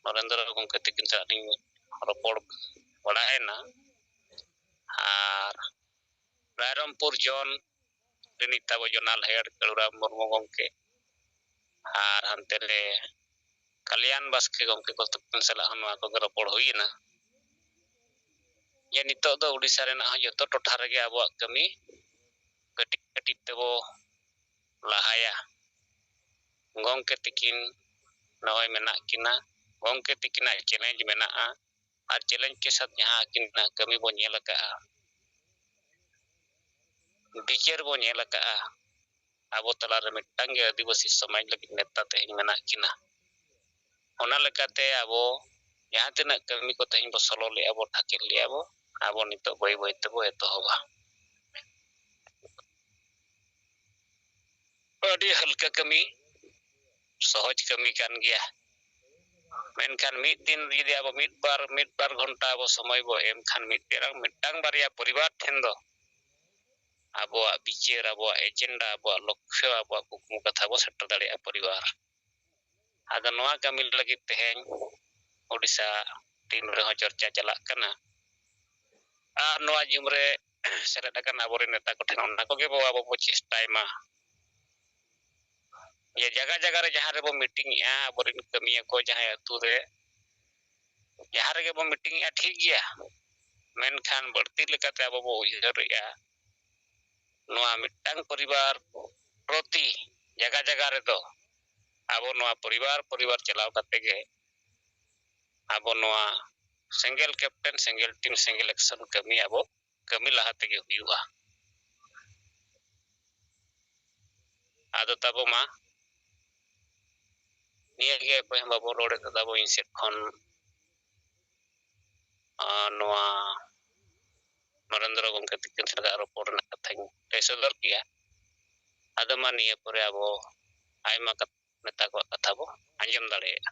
ᱱᱚᱨᱮᱱᱫᱨᱚ ᱜᱚᱢᱠᱮ ᱛᱤᱠᱤᱱ ᱥᱟᱶ ᱞᱤᱧ ᱨᱚᱯᱚᱲ ᱵᱟᱲᱟᱭᱮᱱᱟ᱾ ᱟᱨ ᱨᱟᱭᱨᱚᱝᱯᱩᱨ ᱡᱚᱱ ᱨᱤᱱᱤᱡ ᱛᱟᱵᱚ ᱡᱚᱱᱟᱞ ᱦᱮᱰ ᱠᱟᱹᱞᱩᱨᱟᱢ ᱢᱩᱨᱢᱩ ᱜᱚᱢᱠᱮ ᱟᱨ ᱦᱟᱱᱛᱮ ᱨᱮ ᱠᱟᱞᱭᱟᱱ ᱵᱟᱥᱠᱮ ᱜᱚᱢᱠᱮ ᱠᱚ ᱛᱟᱹᱠᱤᱱ ᱥᱟᱞᱟᱜ ᱦᱚᱸ ᱱᱚᱣᱟ ᱠᱚᱜᱮ ᱨᱚᱯᱚᱲ ᱦᱩᱭᱮᱱᱟ᱾ ᱡᱮ ᱱᱤᱛᱚᱜ ᱫᱚ ᱩᱰᱤᱥᱟ ᱨᱮᱱᱟᱜ ᱦᱚᱸ ᱡᱚᱛᱚ ᱴᱚᱴᱷᱟ ᱨᱮᱜᱮ ᱟᱵᱚᱣᱟᱜ ᱠᱟᱹᱢᱤ ᱠᱟᱹᱴᱤᱡ ᱠᱟᱹᱴᱤᱡ ᱛᱮᱵᱚ ᱞᱟᱦᱟᱭᱟ᱾ ᱜᱚᱢᱠᱮ ᱛᱤᱠᱤᱱ ᱱᱚᱜᱼᱚᱭ ᱢᱮᱱᱟᱜ ᱠᱤᱱᱟ, ᱜᱚᱢᱠᱮ ᱛᱤᱠᱤᱱᱟᱜ ᱪᱮᱞᱮᱧᱡᱽ ᱢᱮᱱᱟᱜᱼᱟ᱾ ᱟᱨ ᱪᱮᱞᱮᱧᱡᱽ ᱠᱮ ᱥᱟᱛ ᱡᱟᱦᱟᱸ ᱟᱹᱠᱤᱱᱟᱜ ᱠᱟᱹᱢᱤ ᱵᱚᱱ ᱧᱮᱞ ᱟᱠᱟᱫᱼᱟ, ᱵᱤᱪᱟᱹᱨ ᱵᱚᱱ ᱧᱮᱞ ᱟᱠᱟᱫᱼᱟ, ᱟᱵᱚ ᱛᱟᱞᱟᱨᱮ ᱢᱤᱫᱴᱟᱝ ᱜᱮ ᱟᱹᱫᱤᱵᱟᱹᱥᱤ ᱥᱚᱢᱟᱡᱽ ᱞᱟᱹᱜᱤᱫ ᱱᱮᱛᱟ ᱛᱮᱦᱮᱧ ᱢᱮᱱᱟᱜ ᱠᱤᱱᱟ᱾ ᱚᱱᱟ ᱞᱮᱠᱟᱛᱮ ᱟᱵᱚ ᱡᱟᱦᱟᱸ ᱛᱤᱱᱟᱹᱜ ᱠᱟᱹᱢᱤ ᱠᱚ ᱛᱮᱦᱮᱧ ᱵᱚ ᱥᱚᱞᱚ ᱞᱮᱜᱼᱟ, ᱵᱚ ᱴᱷᱟᱠᱮᱫ ᱞᱮᱜᱼᱟ ᱵᱚ, ᱟᱵᱚ ᱱᱤᱛᱚᱜ ᱵᱟᱹᱭ ᱵᱟᱹᱭ ᱛᱮᱵᱚ ᱮᱛᱚᱦᱚᱵᱟ᱾ ᱟᱹᱰᱤ ᱦᱟᱞᱠᱟ ᱠᱟᱹᱢᱤ, ᱥᱚᱦᱚᱡᱽ ᱠᱟᱹᱢᱤ ᱠᱟᱱ ᱜᱮᱭᱟ᱾ ᱢᱮᱱᱠᱷᱟᱱ ᱢᱤᱫ ᱫᱤᱱ ᱡᱩᱫᱤ ᱟᱵᱚ ᱢᱤᱫ ᱵᱟᱨ, ᱢᱤᱫ ᱵᱟᱨ ᱜᱷᱚᱱᱴᱟ ᱟᱵᱚ ᱥᱚᱢᱚᱭ ᱵᱚ ᱮᱢ ᱠᱷᱟᱱ, ᱢᱤᱫᱴᱟᱝ, ᱢᱤᱫᱴᱟᱝ ᱵᱟᱨᱭᱟ ᱯᱚᱨᱤᱵᱟᱨ ᱴᱷᱮᱱ ᱫᱚ ᱟᱵᱚᱣᱟᱜ ᱵᱤᱪᱟᱹᱨ, ᱟᱵᱚᱣᱟᱜ ᱮᱡᱮᱱᱰᱟ, ᱟᱵᱚᱣᱟᱜ ᱞᱚᱠᱠᱷᱚ, ᱟᱵᱚᱣᱟᱜ ᱠᱩᱠᱢᱩ ᱠᱟᱛᱷᱟ ᱵᱚ ᱥᱮᱴᱮᱨ ᱫᱟᱲᱮᱭᱟᱜᱼᱟ ᱯᱚᱨᱤᱵᱟᱨ᱾ ᱟᱫᱚ ᱱᱚᱣᱟ ᱠᱟᱹᱢᱤ ᱞᱟᱹᱜᱤᱫ ᱛᱮᱦᱮᱧ ᱳᱰᱤᱥᱟ ᱴᱤᱢ ᱨᱮᱦᱚᱸ ᱪᱚᱨᱪᱟ ᱪᱟᱞᱟᱜ ᱠᱟᱱᱟ᱾ ᱟᱨ ᱱᱚᱣᱟ ᱡᱩᱢ ᱨᱮ ᱥᱮᱞᱮᱫ ᱟᱠᱟᱱ ᱟᱵᱚᱨᱮᱱ ᱱᱮᱛᱟ ᱠᱚᱴᱷᱮᱱ ᱚᱱᱟ ᱠᱚᱜᱮ ᱵᱚ ᱟᱵᱚ ᱵᱚ ᱪᱮᱥᱴᱟᱭ ᱢᱟ᱾ ᱡᱮ ᱡᱟᱭᱜᱟ ᱡᱟᱭᱜᱟ ᱨᱮ ᱡᱟᱦᱟᱸ ᱨᱮᱵᱚ ᱢᱤᱴᱤᱝ ᱮᱜᱼᱟ, ᱟᱵᱚᱨᱮᱱ ᱠᱟᱹᱢᱤᱭᱟᱹ ᱠᱚ ᱡᱟᱦᱟᱸᱭ ᱟᱹᱛᱩ ᱨᱮ, ᱡᱟᱦᱟᱸ ᱨᱮᱜᱮ ᱵᱚ ᱢᱤᱴᱤᱝ ᱮᱜᱼᱟ, ᱴᱷᱤᱠ ᱜᱮᱭᱟ, ᱢᱮᱱᱠᱷᱟᱱ ᱵᱟᱹᱲᱛᱤ ᱞᱮᱠᱟᱛᱮ ᱟᱵᱚ ᱵᱚ ᱩᱭᱦᱟᱹᱨᱮᱜᱼᱟ ᱱᱚᱣᱟ ᱢᱤᱫᱴᱟᱝ ᱯᱚᱨᱤᱵᱟᱨ ᱯᱨᱚᱛᱤ ᱡᱟᱭᱜᱟ ᱡᱟᱭᱜᱟ ᱨᱮᱫᱚ ᱟᱵᱚ ᱱᱚᱣᱟ ᱯᱚᱨᱤᱵᱟᱨ ᱯᱚᱨᱤᱵᱟᱨ ᱪᱟᱞᱟᱣ ᱠᱟᱛᱮ ᱜᱮ ᱟᱵᱚ ᱱᱚᱣᱟ ᱥᱮᱸᱜᱮᱞ ᱠᱮᱯᱴᱮᱱ, ᱥᱮᱸᱜᱮᱞ ᱴᱤᱢ, ᱥᱮᱸᱜᱮᱞ ᱮᱠᱥᱚᱱ ᱠᱟᱹᱢᱤ ᱟᱵᱚ ᱠᱟᱹᱢᱤ ᱞᱟᱦᱟ ᱛᱮᱜᱮ ᱦᱩᱭᱩᱜᱼᱟ᱾ ᱟᱫᱚ ᱛᱟᱵᱚ ᱢᱟ ᱱᱤᱭᱟᱹ ᱜᱮ ᱚᱠᱚᱭ ᱦᱚᱸ ᱵᱟᱵᱚᱱ ᱨᱚᱲᱮᱫ ᱛᱟᱵᱚ ᱤᱧ ᱥᱮᱫ ᱠᱷᱚᱱ, ᱟᱨ ᱱᱚᱣᱟ ᱱᱚᱨᱮᱱᱫᱨᱚ ᱜᱚᱢᱠᱮ ᱛᱤᱠᱤᱱ ᱥᱟᱞᱟᱜ ᱨᱚᱯᱚᱲ ᱨᱮᱱᱟᱜ ᱠᱟᱛᱷᱟᱧ ᱞᱟᱹᱭ ᱥᱚᱫᱚᱨ ᱠᱮᱜᱼᱟ᱾ ᱟᱫᱚ ᱢᱟ ᱱᱤᱭᱟᱹ ᱯᱚᱨᱮ ᱟᱵᱚ ᱟᱭᱢᱟ ᱠᱟᱛ-, ᱱᱮᱛᱟ ᱠᱚᱣᱟᱜ ᱠᱟᱛᱷᱟ ᱵᱚ ᱟᱸᱡᱚᱢ ᱫᱟᱲᱮᱭᱟᱜᱼᱟ᱾